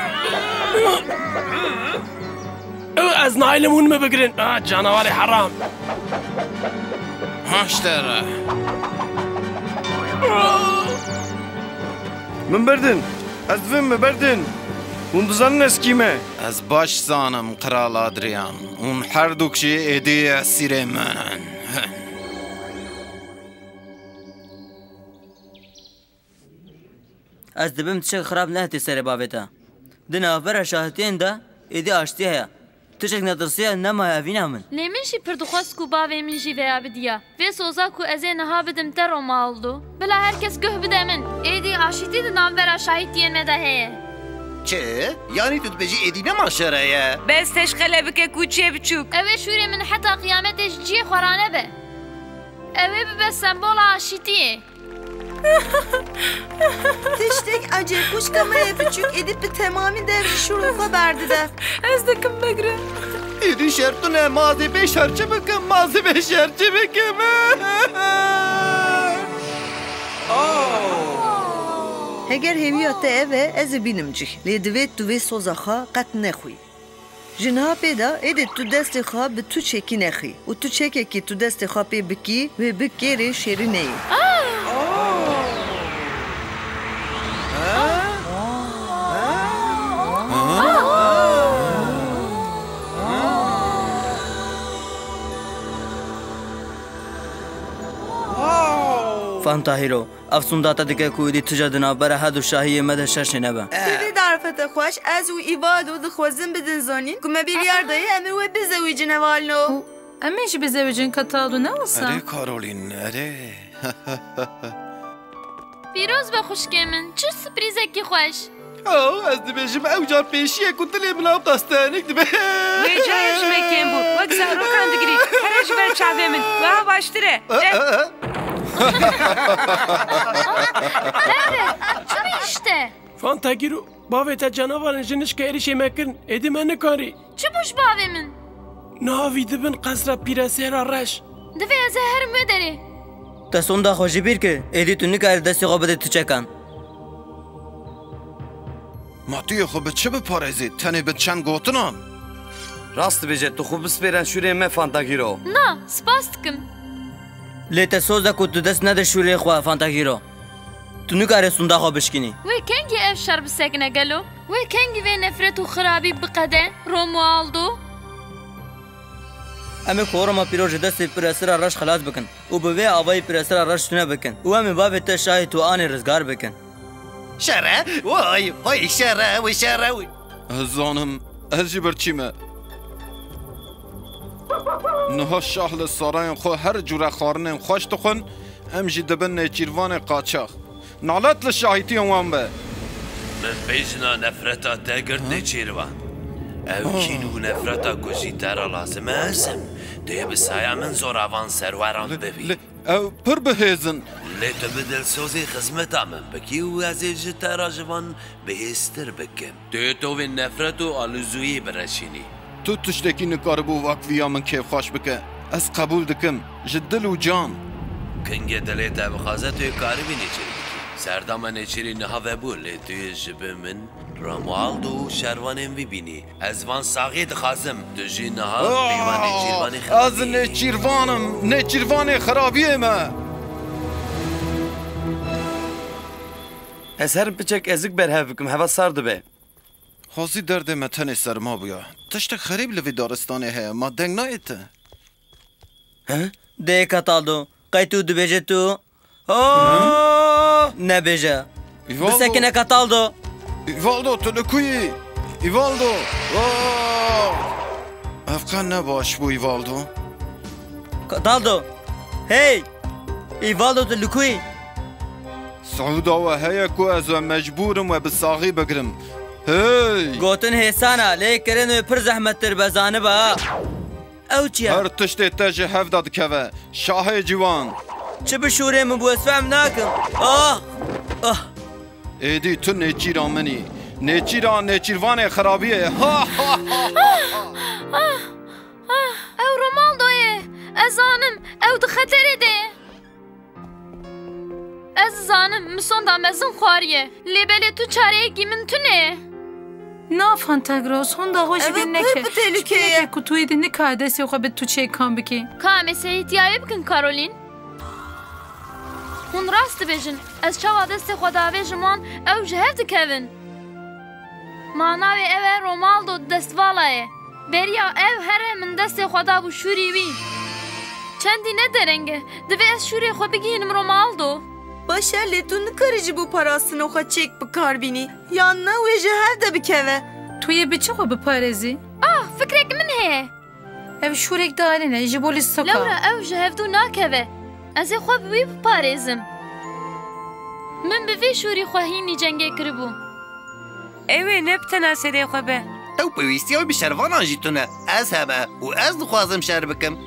Ez naylim hûn min bigirin. Ah, canavarê heram. Ha işte re. Min berdin. Ez divim min berdin. Hûn dizanin ez kî me? Ez baş zanim, Kral Adrian. Hûn her duk jî êdî esîrê min in. Ez dibim tiştek xirab nehatî serê bavê te. Di navbera şahitiyên de êdî aştî heye. Tiştek netirsiya nemaye evîna min. Lê min jî pir dixwest ku bavê min jî veya bidiya. Vê soza ku ez ê niha bidim te Romualdo. Bila her kes guh bide min. Êdî aşîtî di navbera şahitiyên me de heye. Çi? Yanî tu dibêjî êdî ne maşere ye? Bes teşqele bike kûçiyê biçûk. Ew ê şûrê min heta qiyametê ji cihê xwe ranebe. Ew ê bibe sembola aşîtiyê. Tiştek ecêb, xwişka me ye biçûk êdî bi temamî dev ji şûr û xwe berdide. Ez dikim bigre. Êdî şer tune, ma ez ê bê şer çi bikim, ma ez ê bê şer çi bikim? Heger hêviya te ev e, ez ê bînim cih. Lê divê tu vê soza xwe qet nexwî. Ji niha pê de êdî tu destê xwe bi tu çekî nexwî û tu çekekî tu destê xwe pê bikî, wê bi kêrê şêrîneyê. Fanta Hero, Efsûn date dike ku êdî tije di navbera her du şahiyê me de şer çênebe. Bi vê derfeta xweş ez û Îvalo dixwazin bidin zanîn ku me biryar daye em ê wê bizewicin hevalno. Û em ê jî bizewicin Cataldo, ne wisa? Erê Karolîn, erê. Pîroz be xwişkê min, çi surprîzekî xweş! Oh, ez dibêjim ew car pêşiyek û dilê min ew qas tenik dibe. Wê carê ji me kêm bû. Wek zarokan digirî. Here ji ber çavê min. Wiha baştir e. Eh, eh, eh. Bebe, çi bî işte? Fantagîro, bavê te canavarên ji nişka êrîşê me kirin. Êdî me nikarî. Çi bû ji bavê min? Niha vî dibin qesra pîresêra reş. Divê ez ê herim wê derê. Te sonda xwe ji bîr kir. Êdî tu nikarî destê xwe bidê tuçekan. Ma tu yê xwe bi çi biparêzî? Tenê bi çend gotinan? Rast dibêje, tu xwe bispêre şûrê me, Fantagîro. Na, spas dikim. Lê te soz da ku tu dest nede şûrê xwe, Fantagîro. Tu nikarê sonda xwe bişkînî. Wê kengî ev şer bisekine gelo? Wê kengî vê nefret û xirabî biqede, Romualdo? Em ê koroma pîroz ji destê pîresira reş xilas bikin û bi vê avayî pîresira reş tune bikin û em ê bavê te şahê Tuanê rizgar bikin. Şer e? Way, hay şer e, wî şer e, wî. Ez zanim, ez jî birçî me. Niha şah li sarayên xwe her cûre xwarinên xweş dixwin, em jî dibin nêçîrvanê qaçax. Nalet li şahîtiyên wan be. Min pêjina nefreta te girt nêçîrvan. Ew kîn û nefreta ku ji te re lazim e, ez im. Tu yê bi saya min zoravan serweran bibî. Lê, lê ew pir bihêz in. Lê tu bi dilsozî xizmeta min bikî û ez ê ji te re ji van bihêztir bikim. Tu yê tovên nefret û aloziyê bireşînî. Tu tiştekî nikaribû wek viya min kêfxweş bike. Ez qebûl dikim. Ji dil û can. Kingê dilê te bixwaze tu yê karibî nêçîrî bikî. Serdama nêçîrî niha vebû, lê tu yê ji bi min, Romualdo û şervanên vî bînî. Ez van saxî dixwazim. Tu jî niha peyva nêçîrvanê xirabî. Ez nêçîrvan im. Nêçîrvanê xirabiyê me. Ez herim piçek ezik berhev bikim, heva sar dibe. Xwezî derdê me tenê serma bûya. Tiştek xerîb li vî daristanê heye, ma deng nayê te? He? Dê Cataldo, qey tu dibêje tu? Oh! Nebêje. Ivaldo. Bisekine Cataldo. Ivaldo, tu li ku yî? Ivaldo. Oh! Ev qe ne baş bû, Ivaldo. Cataldo. Hey! Ivaldo, tu li ku yî? Siûda we heye ku ez we mecbûr im we bi saxî bigirim. Hey! Gotin hêsan e, lê kirin wê pir zehmettir be, zanibe ha. Ew çi ye? Her tiştê te ji hev de dikeve, şahê ciwan. Çi bi şûrê min bû, ez fehm nakim. Ah! Ah! Êdî tu nêçîra min î. Nêçîra nêçîrvanê xirabiyê. Ha, ha, ha, ha, ha. Ah! Ah! Ew Romaldo ye. Ez zanim, ew di xeterê de ye. Ez zanim, min sonda mezin xwariye. Lê belê tu çareyekî min tune ye. Na Fantagros, honda xwe ji bîr neke. Ev pir bi tehlûke ye. Ji ku tu êdî nikare destê xwe bi tu çêkan bikî. Ka em ê sêhîtiya wê bikin, Karolîn? Hûn rast dibêjin. Ez çawa destê xwe davêjim wan, ew ji hev dikevin. Ma navê ew e Romaldo destvala ye. Beriya ew here min destê xwe dabû şûrî wî. Çendî ne dereng e. Divê ez şûrê xwe bigihînim Romaldo. Baş e, lê tu nikarî ji bo parastina xwe çêk bi kar bînî. Yan na wê ji hev de bikeve. Tu yê bi çi xwe biparêzî? Ah, fikrek min heye. Ev şûrek darîn e, ji bo lîstoka. Lewra ew ji hevdû nakeve. Ez ê xwe bi wî biparêzim. Min bi vê şûrî xwe hînî cengê kiribû. Ew ê ne bi tena serê xwe be. Ew pêwîstiya wî bi şervanan jî tune. Ez heme û ez dixwazim şer bikim.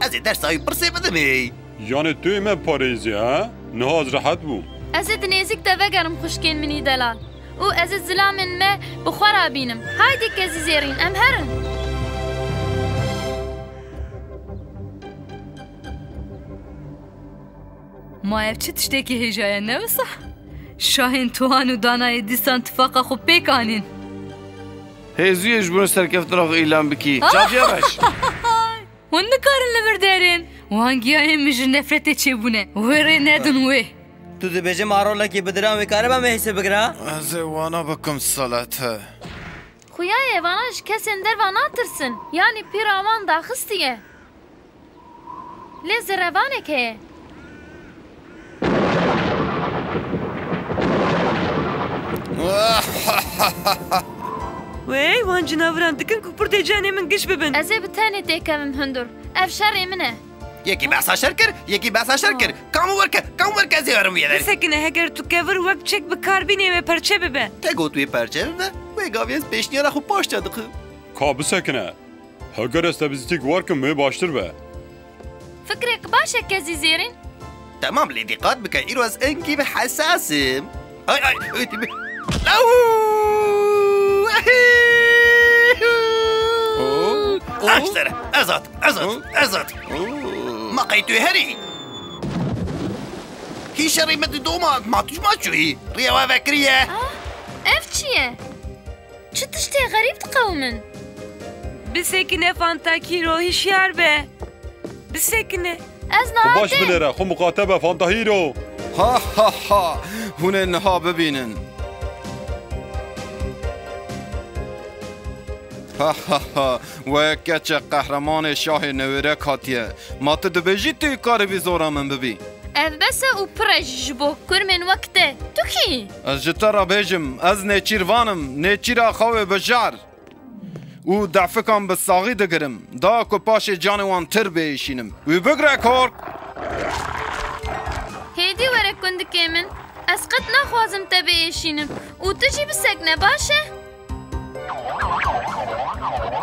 Ez ê dersa wî pirsê bidim ê. Yanê tu yê me parêzî, ha? Niha ez rehet bûm. Ez ê di nêzîk de vegerim xwişkên min î delal. Û ez ê zilamên me bi xwe re bînim. Haydî kezî zêrîn, em herin. Ma ev çi tiştekî hêja ye, ne wisa? Şahên Tuan û Danayê dîsan tifaqa xwe pêk anîn. Hêzûyê ji bo serkeftina xwe îlan bikî. Ah! Çaviya reş. Hûn nikarin li vir derên. Wan giyayên min ji nefretê çêbûne. Wê rê nedin wê. Tu dibêje ma rolekî bi diran wê karibe me hêsê bigire? Ez ê wana bikim, Salete. Xuya ye, vana ji kesên derva natirsin. Yanî pîra wan daxistiye. Lê zirevanek heye. Wey, wan cinaviran dikin ku pirtê canê min giş bibin. Ez ê bi tenê têkevim hundir. Ev şerê min e. Yekî behsa şer kir, yekî behsa şer kir. Kam werke, kam werke ez ê herim vê derê. Bisekine, heger tu kevir wek çek bi kar bînê wê perçe bibe. Te got wê perçe bibe, wê gavê ez pêşniyara xwe paşta dikim. Ka bisekine. Heger ez te bi zîtîk werkim wê baştir be. Fikrek baş e kezî zêrîn. Temam, lê dîqat bike, îro ez engî bi hesas im. Ay, ay, ay, ay. Au! Oh, oh. Aştere, ez hat, ez hat, oh, ez hat. Oh. Ma qey tu herî. Hî şerî me di doma, ma tu ma çûyî. Riya we vekiriye. Ah, ev çi ye? Çi tiştê xerîb diqewimin? Bisekine Fantakîro, hişyar be. Bisekine. Ez Xwe baş nahate. Binêre, xwe muqate be, Fantahîro. Ha, ha, ha. Hûn ê niha bibînin. Ha, ha, ha. We yek keçe qehremanê şahê newêrek hatiye. Ma tu dibêjî tu karibî zora min bibî? Ev bes e û pir e jî ji bo kurmên wek te. Tu kî yî? Ez ji te re bêjim, ez nêçîrvan im, nêçîra xwe wê bijar. Û defikan bi saxî digirim, da ku paşê canê wan tir biêşînim. Wî bigre kor! Hêdî were gundikê min, ez qet naxwazim te biêşînim û tu jî bisekne, baş e?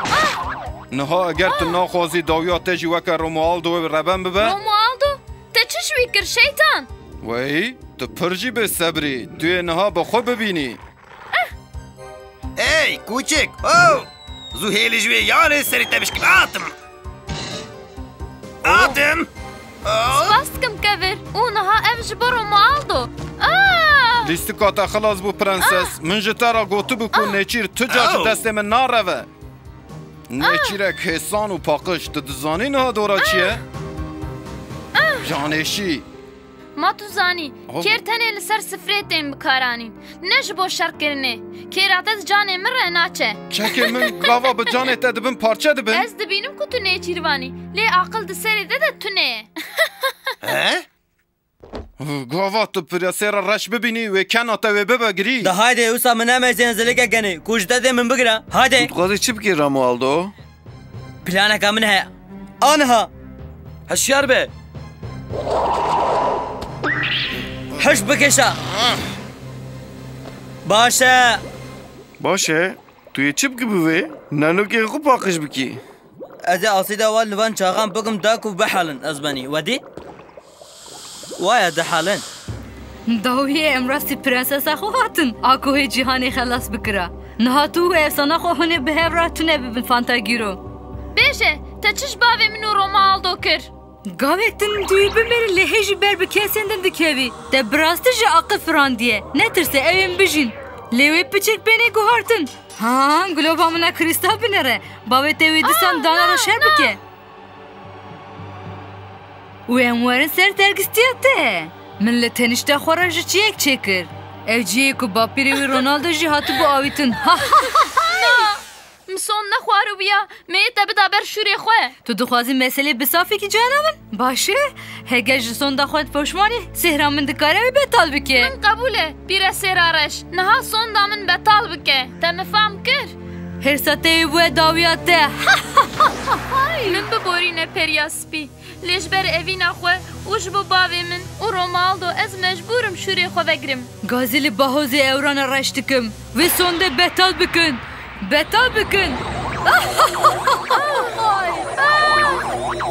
Ah! Niha eger tu naxwazî dawiya te jî weke Romualdo wê reben bibe? Romualdo? Te çi ji wî kir, şeytan? Wey, tu pir jî bêsebrî. Tu yê niha bi xwe bibînî. Ey, kûçik! Oh! Zû hêlî ji wê yanê serê te bişkim. Atim! Atim! Oh! Spas dikim kevir. Û niha ev ji bo Romualdo. Ah! Lîstika te xilas bû, prenses. Ah! Min ji te re gotibû ku, ah, nêçîr tu car ji, oh, destê min nareve. Ah! Nêçîrek hêsan û paqij. Tu dizanî niha dora çi ye? Ah! Canêşî. Ma tu zanî, oh, kêr tenê li ser sifrê tên bikaranîn, ne ji bo şerkirinê. Kêra te di canê min re naçe. Çekê min gava bi canê te di bin parçe dibin. Ez dibînim ku tu nêçîrvan î, lê aqil di serê te de tune ye. He? Gava tu piresê re reş bibînî, wê kena te wê bibe girî. De hayde, wisa min nemeyzên zilikek genê, ku ji te dê min bigire. Hayde. Tu dixwazî çi bikî, Romualdo? Planeka min heye. Aniha. Hişyar be. Hiş bikêşe. Baş e. Baş e. Tu yê çi bikî bi wê? Nenokê xwe paqij bikî. Ez ê asîda wan li van çaxan bikim da ku bihelin, ez benî. Wedî? Waya dihelin. Dawiyê em rastî prensesa xwe hatin, a ku hê cîhanê xelas bikira. Niha tu û efsana xwe hûn ê bi hev re tune bibin, Fantagîro. Bêje, te çi ji bavê min û Romualdo kir? Gavek din tu yî bimêrî lê hê jî ber bi kesên din dikevî. Te bi rastî ji aqil firandiye. Netirse, ew ên bijîn. Lê wê piçek pê nê guhartin. Ha, giloba min a krîstal binêre. Bavê te wê disan dana re şer bike. Û em werin ser tergistiya te. Min li tenişta xwe re ji çiyek çêkir. Ew ciyê ku bapîrê wî Ronaldo jî hatibû awîtin. Ha, ha, ha, ha! Na! Min sond nexwaribuya, me yê te bida ber şûrê xwe. Tu dixwazî meselê bisafîkî cana min? Baş e, heger ji sonda xwe poşman î, sihra min dikare wê betal bike. Min qebûl e, pîre sêra reş. Niha sonda min betal bike. Te min fam kir? Hêrsa te yê bûye dawiya te. Min biborîne, periya spî. Lê ji ber evîna xwe û ji bo bavê min û Romualdo ez mecbûr im şûrê xwe vegirim. Gazî li bahozê ewrana reş dikim. Vê sonde betal bikin. Betal bikin.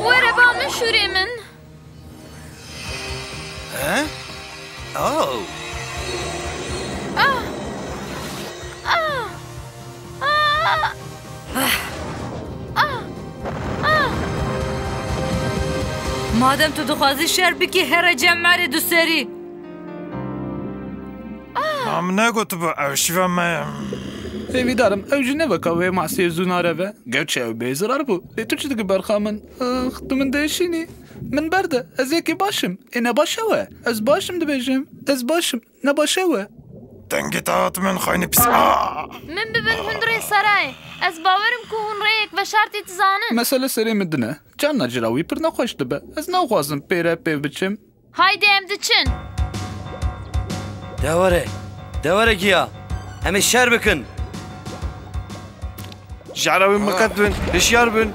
Were ba min şûrê min. He? Oh. Ah! Ah! Ah! Ah! Ah! Madem tu dixwazî şer bikî, here cem merê duserî. Ah! Ma min negotibû ew şiva me ye. Hêvîdar im, ew jî ne weka wê masiyê zû nareve. Gerçi ew bêzirar bû, lê tu çi dikî berxa min? Ax, tu min diêşînî. Min berde, ez yekî baş im. Ê ne baş ew e? Ez baş im dibêjim. Ez baş im, ne baş ew e? Dengê te hat min xaynê pîs. Aa! Min bibin hundirê serayê. Ez bawer im ku hûn rêyek veşartî dizanin. Mesele serê min din e. Carna cira wî pir nexweş dibe. Ez naxwazim pêre pê biçim. Haydi em diçin. De were, de were giya. Em ê şer bikin. Ji Erewî miqet bin, hişyar bin.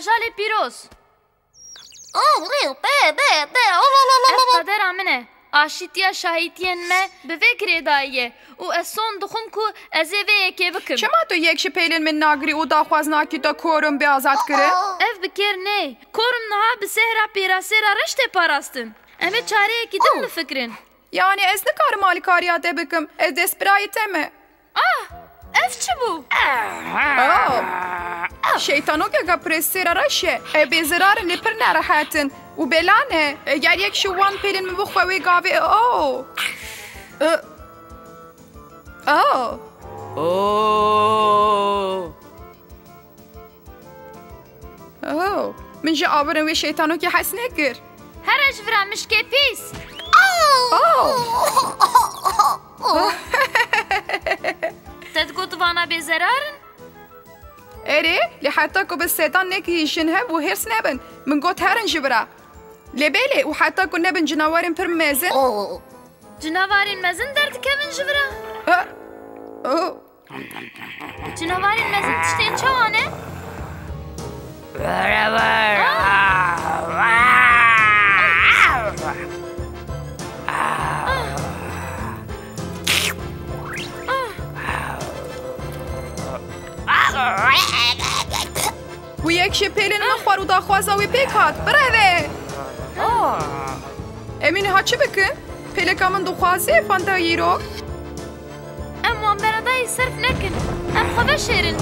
Ajalê pîroz. Ev qedera min e. Aşîtiya şahîtiyên me bi vê girêdayî ye û ez son dixwim ku ez ê vê yekê bikim. Çima tu yek ji pêlên min nagirî û daxwaz nakî te Korum bê azad kirin? Ev bi kêr neyê. Korum niha bi sehra pêrasêra reş tê parastin. Em ê çareyekî din bifikirin. Yanî ez nikarim alîkariya te bikim. Ez destbirayê te me. Ah! Ev çi bû? Oh! Şeytanokeka presêra reş e. Ew bêzerar in lê pir nerehet in. Û bela ne. Eger yek ji wan pêlên min bixwe wê gavê. Oh! Eh. Oh! Oh! Oh! Min ji awirin wê şeytanokê hez nekir. Here ji vira mişkê pîs! Oh! Te digot vana bêzerar in? Erê, lê heta ku bi sedan nekihîşin hev û hêrs nebin. Min got herin ji vira. Lê belê, û heta ku nebin cinawarên pir mezin. Cinavarên mezin derdikevin ji vira. Ah! Oh! Cinavarên mezin tiştên çawa ne? Wî yek ji pêlên min xwar û daxwaza wî pêk hat. Bireve! Em ê niha çi bikin? Pêleka min dixwaze, Fanta Hîro. Em wan beredayî serf nekin. Em xwe veşêrin.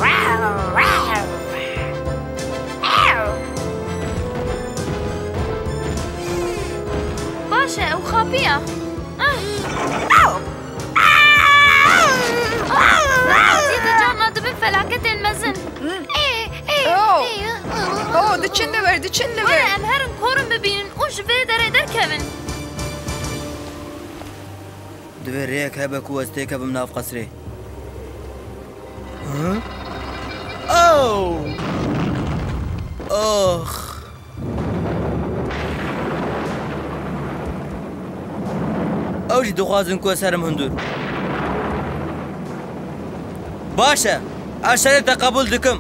Baş e, ew xapiya. Ah! Zî di carna dibin felaketên mezin. Ê, ê, Oh! ê, Oh, diçin li wir, diçin li Were vir. Em herin Korum bibînin û ji vê derê derkevin. Divê rêyek hebe ku ez têkevim nav qesrê. Hı? Oh! Ox! Ew jî dixwazin ku ez herim hundir. Baş e, ez şerê te qebûl dikim.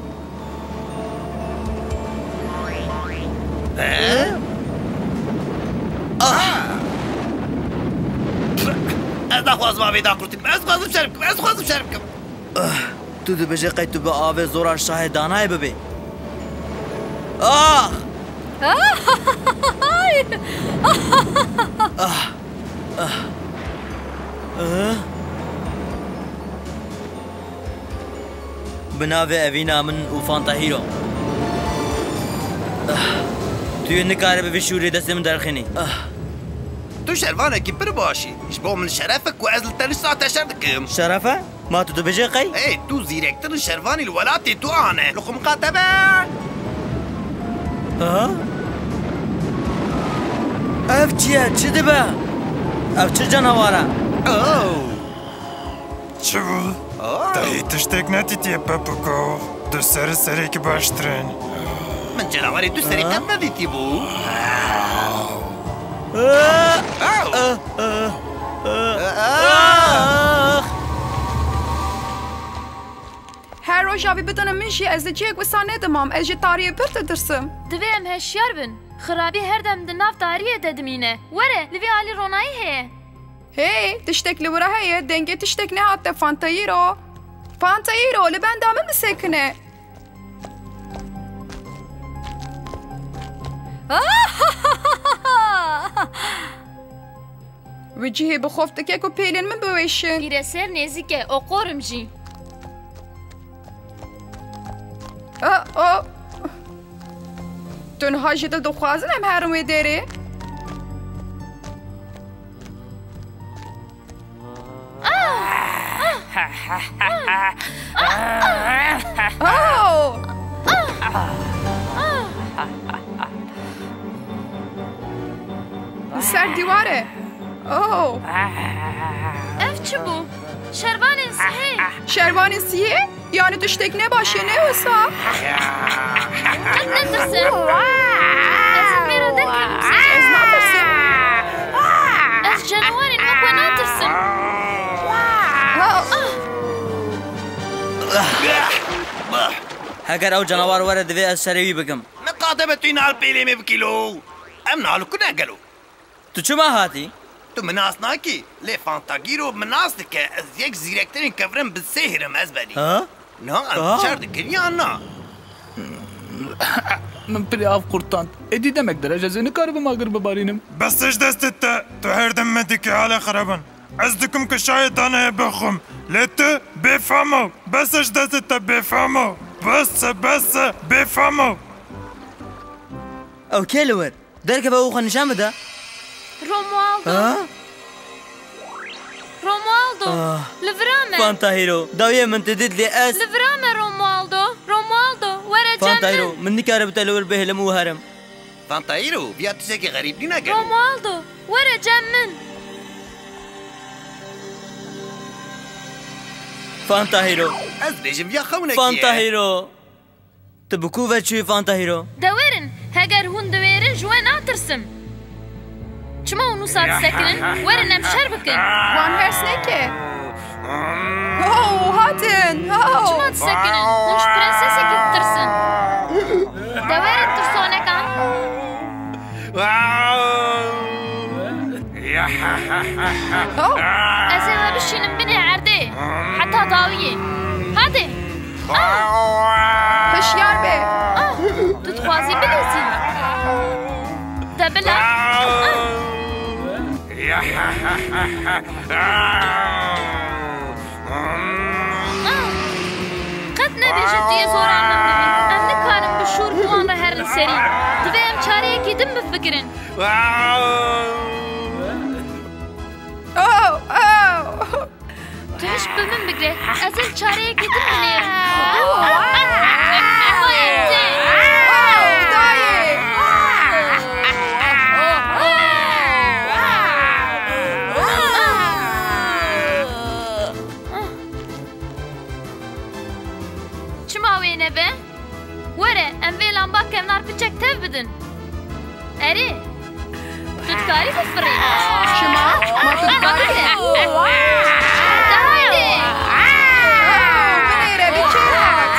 He? Ah! Ez naxwazim avê daqurtînim. Ez dixwazim şer bikim. Ez dixwazim şer bikim. Ah! Tu dibêjî qey tu bi avê zora şahê danayê bibî? Ah! Ah! Ah! Ah! Bi navê Evîna min û Fanta Hîro. Ah, tu yê nikaribî vî şûrê destê min derxînî. Ah. Tu şervanekî pir baş î. Ji bo min şeref e ku ez li te nişta te şer dikim. Şeref e? Ma tu dibêjê qey? Ê, tu zîrektirin şervanî li welatê tu ane. Li xwe miqate be. Ha? Ev çi ye? Çi dibe? Ev çi canawar e? Oh. Çi bû? Oh. Te hî tiştek nedîtiye, Pepuko. Tu serî serêkî baştir in. Min canawarê tu serî Ha? qet nedîtî bû. Ah! Oh. Ah! Ah! Ah! Her roja vî bidinin min jî ez li cihek wisa nedimam. Ez ji tariyê pir ditirsim. Divê em hişyar bin. Xirabî her dem di nav tariyê de dimîne. Were, li vî alî ronayî heye. Hey, tiştek li wira heye, dengê tiştek nehate, Fantayîro. Fantayîro, li benda min bisekine. Wî cihê bi xof dike ku pêlên min biweşin. Pîreser nêzîk e, oqorim jî. A, a. Tu niha ji dil dixwazin em herin wê derê? Oh! Li ser dîwar e. Oh! Ev çi bû? Şervanên sihê. Şervanên sihê? Yani tiştek ne baş e, ne wisa? Min netirse. Ez ê mêra derkevim. Ez natirsim. Ez canawarên wek we natirsim. Ha. Heger ew canawar were, divê ez şerê wî bikim. Min Ate be tu nal pêlê me bikî lo. Em nal ku ne gelo? Tu çima hatî? Tu min nas nakî, lê Fantagîro min nas dike. Ez yek zîrektirîn kevirin bi sêhir im ez benî. Ha? Niha em şer dikin yan na? Min pirê av qurtand. Êdî demek dirêj ez ê nikaribim agir bibarînim. Bes ji destê te, tu her dem me dikî halê xerabin. Ez dikim ku şahê daneyê bixwim. Lê tu bêfam o. Bes ji destê te bêfam o. Bes e, bes e, bêfam o. Ew kê li wir? Derkeve û xwe nîşan bide. Romualdo. Ha? Romualdo, Ah. li vira me. Fanta Hero, dawiyê min tu dît lê ez Li vira me Romualdo. Romualdo, were cem Fanta Hero, min. Min nikare bi te li wir bihêlim û herim. Fanta Hero, viya tiştekî xerîb nîne gelo. Romualdo, were cem min. Fanta Hero. Ez bêjim viya xewnekî Fanta ye. Hero. Tu bi ku ve çûyî Fanta Hero? De werin, heger hûn diwêrin ji we natirsim. Çima hûn wisa disekinin? Werin em şer bikin. Wan hers neke. Oh, hatin. Oh. Çima disekinin? Hûn ji prensesekî ditirsin. De werin tirsonekan. Oh. Ez ê we bişînim binê erdê. Heta dawiyê. Hadi. Ah! Hişyar be. Ah! Tu dixwazî bilezî? De bila. Ah! Ah! Qet nebêje tu yê zoran min bibî. Em nikarin bi şûr bi wan re herin serî. Divê em çareyekî din bifikirin. Oh! Oh! Tu hişk bi min bigre. Ez ê li çareyekî din binêrim. Dayê! Çima wê nebe? Were, em vê lamba kevnar piçek tev bidin. Erê, tu dikarî bifirî? Çima? Ma tu dikarî? De haydi. Oh, binêre, bi kêr hat.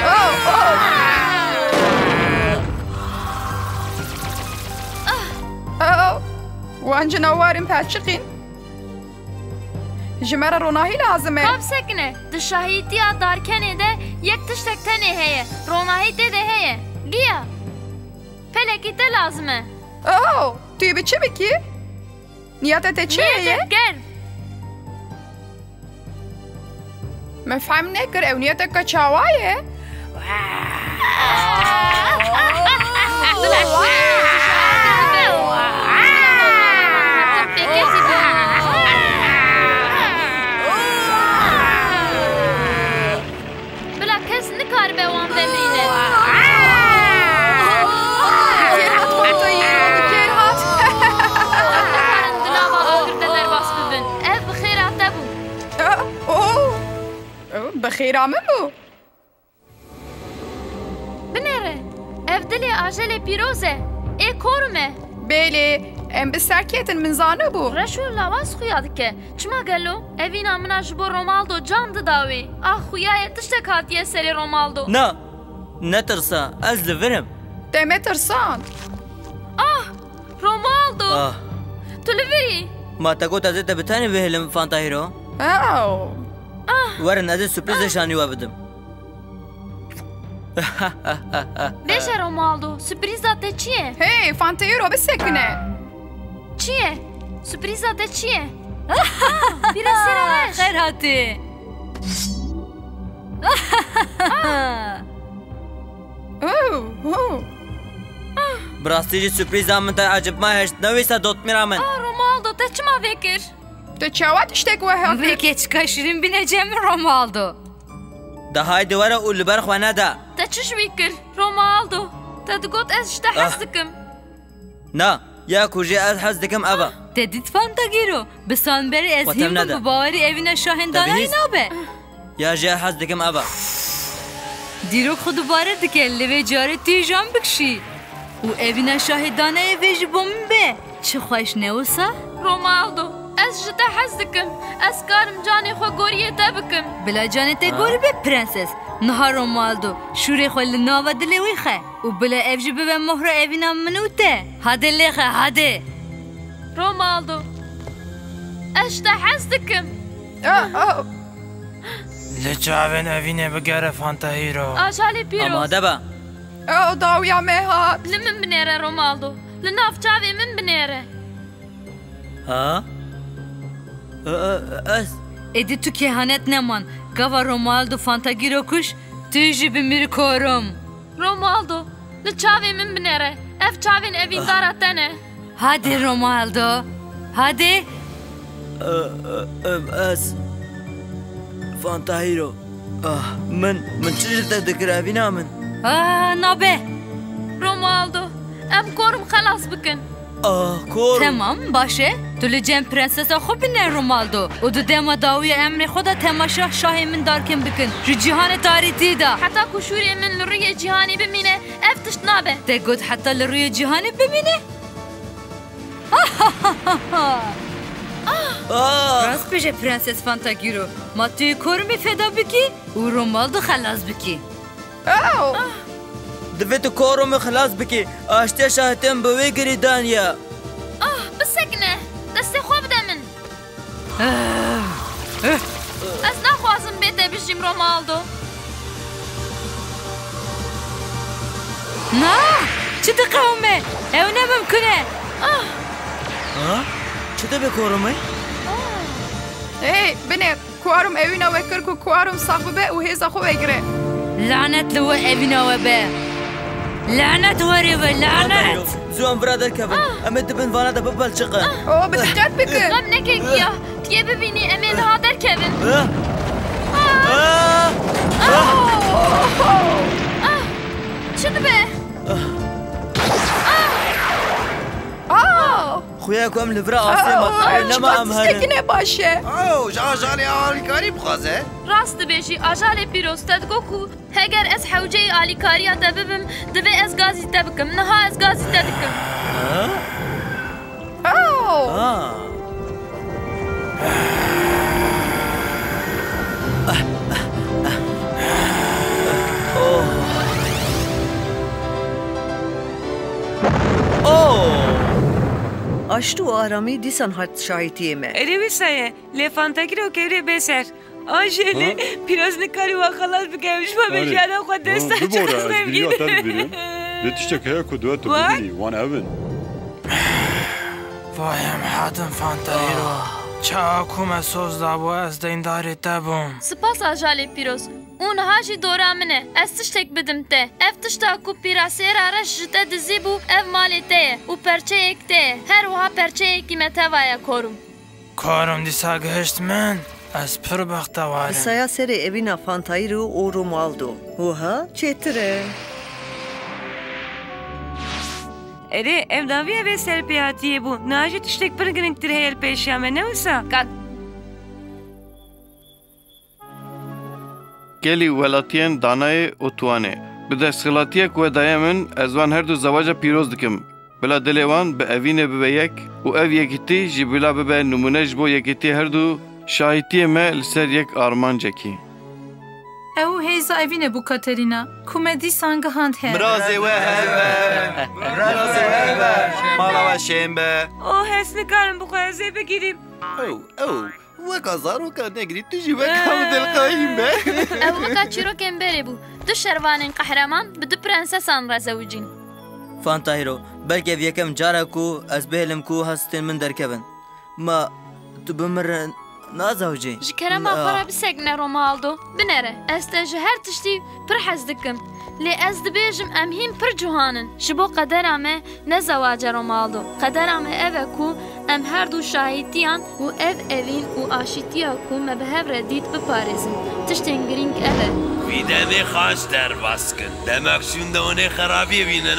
Oh, oh. Oh, wan cinawarin perçiqîn. Ji me re ronahî lazim e. Ka bisekine. Di şahîtiya darkenê de yek tiştek tenê heye. Ronahî tê de heye. Giya. Pelekî te lazim e. Oh, tu yê bi çi bikî? Niyeta te çi ye? Niyetek germ. Min fehm nekir, ew niyeteke çawa ye? Bila kes nikaribe wan vemirîne. Kêr hat, Fanta Hero, kêr hat. Nikarin di lava agir de derbas bibin. Ev bi xêra te bû. Oh, oh, bi xêra min bû. Binêre, ev dilê ajelê pîroz e. Ê korim e. Belê, em bi ser ketin, min zanibû. Reş û lawaz xuya dike. Çima gelo? Evîna min a ji bo Romaldo can dida wê. Ah xuya ye, tiştek hatiye serê Romaldo. Na, netirsa, ez li vir im. Te me tirsand. Ah, Romaldo! Ah. Tu li vir î? Ma te got ez ê te bi tenê bihêlim, Fanta Hero? Ew. Ah. Werin, ez ê surprîzê şanî we bidim. Bêje Romualdo, surprîza te çi ye? Hey, Fanta Hero, bisekine. Çi ye? Surprîza te çi ye? Ah, pîrasera reş. Xêr hatî. Oh, oh. Bi rastî jî surprîza min te ecibma hişt, ne wisa dotmîra min. Ah, Romualdo, te çima vê kir? Te çawa tiştek weha kir? Vê keçika şirîn bîne cem min, Romualdo. De haydi were û li ber xwe nede. Te çi ji wî kir, Romualdo? Te digot ez ji te hez dikim. Na, ya ku jê ez hez dikim ev e. Te dît Fanta Hero, bi sal berê ez hîn bûm bi bawerî evîna şahên danayê nabe. Ya jê ez hez dikim ev e. Dîrok xwe dubare dike, lê vê carê tu yê ji wan bikişî. Û evîna şahê danayê vê ji bo min be. Çi xweş ne wisa? Romualdo, Ez ji te hez dikim. Ez karim canê xwe goriyê te bikim. Bila canê te Ha? gorî be, prenses. Niha Romualdo, şûrê xwe li nava dilê wî xe û bila ev jî bibe mohra evîna min û te. Hadê lêxe, hadê. Romualdo, ez ji te hez dikim. Ah, ah. Li çavên evînê bigere, Fanta Hero. Ajalê pîroz. Amade be. Oh, dawiya me hat. Li min binêre, Romualdo. Li nav çavê min binêre. Ha? E, e, ez. Êdî tu kehanet neman. Gava Romualdo Fantagiro kuş, tu jî bimîr korum. Romualdo, li çavê min binêre. Ev çavên evîndara te ne. Hadi Romualdo, hadi. E, e, em, ez. Fantahiro. Ah, min, min çi ji te dikir, evîna min? Ah, nabe. Romualdo, em korim xelas bikin. Ah, korim. Temam, baş e. Tu li cem prensesa xwe bine, Romualdo. Û di dema dawî ya emrê xwe de temaşa şahê min darkin bikin. Ji cîhanê tarîtî de. Heta ku şûrê min li rûyê cîhanê bimîne, ev tişt nabe. Te got heta li rûyê cîhanê bimîne? Ah! Rast bêje, Prenses Fantagiro. Ma tu yê korumê feda bikî û Romualdo xelas bikî. Oh! Divê tu korumê xilas bikî. Aştiya şahitên bi wê girîdan ya. Ah, bisekine. Destê xwe bide min. Ez naxwazim bê te bijîm, Romualdo. Na! Çi diqewime? Ew ne mimkun e. Ah! Ha? Çi dibe korumê? Hey, binêr, kuarum evîna we kir ku kuarum sax bibe û hêza xwe vegire. Lanet li we evîna we be. Lanet werê we, lanet! Zû em vira derkevin. Ah! Em ê di bin vana de bipelçiqin. Ah! Oh, bi diqet bikin. Xem neke giya. Tu yê bibînî, em ê niha derkevin. Ah! Ah! Ah! Ah! Çi dibe? Ah! Ah! Xuya ku em li vira asê ma, oh, nema em herin. Tiştekî ne baş e. Oh, ji ajalê alîkarî bixwaze. Rast dibêjî, ajalê pîroz te digot ku heger ez hewceyî alîkariya te bibim, divê ez gazî te bikim. Niha ez gazî te dikim. Ha? Oh! Ha. Oh. Oh! Aşt û aramî dîsan hat şahitiyê me. Erê wisa ye, lê Fantagiro kevre bê ser. Ajelê, ha? Pîroz nikare wan xelas bike, em ji xwe bê jiyana xwe dest da çiqas nemgîn. Bibore, ez giriya te dibînim. Lê tiştek heye ku divê tu bibînî, wan ev in. Vay em hatin Fantahîro. Ah. Çawa ku me soz dabû ez deyndarê te bûm. Spas ajalê pîroz. Û niha jî dora min e. Ez tiştek bidim te. Ev tişta ku pîrasêra reş ji te dizîbû, ev malê te ye û perçeyek te ye. Her wiha perçeyekî me teva ye, korum. Korum dîsa gihişt min. Ez pir bextewar im. Bi saya serê evîna Fantahîro û Romualdo. Wiha çêtir e. Erê, ev dawiya vê serpêhatiyê bû. Niha jî tiştek pir girîngtir heye li pêşiya me, ne wisa? Kat. Gelî welatiyên Danayê û Tuwanê. Bi desthilatiyek we daye min, ez wan her du zewaca pîroz dikim. Bila dilê wan bi evînê bibe yek û ev yekîtî jî bila bibe nimûne ji bo yekîtiyê her du şahîtiyê me li ser yek armancekî. Ew hêza evînê bû, Katerîna, ku me dîsan gihand hev. Mirazê we hev be. Mirazê we hev be. Mala we şên be. Oh, ez nikarim bi xwe ez ê bigirîm. Ew, ew. Weka zaroka negrî, tu jî weka min dilxahîn be. Ew weka çîrokên berê bû. Du şervanên qehreman bi du prensesan re zewicîn. Fantahîro, belkî ev yekem car e ku ez bihêlim ku hestên min derkevin. Ma tu bi min re nazewicî? Ji kerema xwe re bisekine, Romualdo. Binêre, ez te ji her tiştî pir hez dikim. Lê ez dibêjim em hîn pir ciwan in. Ji bo qedera me ne zewac e, Romualdo. Qedera me ev e ku em her du şahîtiyan û ev evîn û aşîtiya ku me bi hev re dît biparêzin. Tiştên girîng ev e. Vî demê xaç derbas kin. Demek şûnde hûn ê xerabiyê bînin.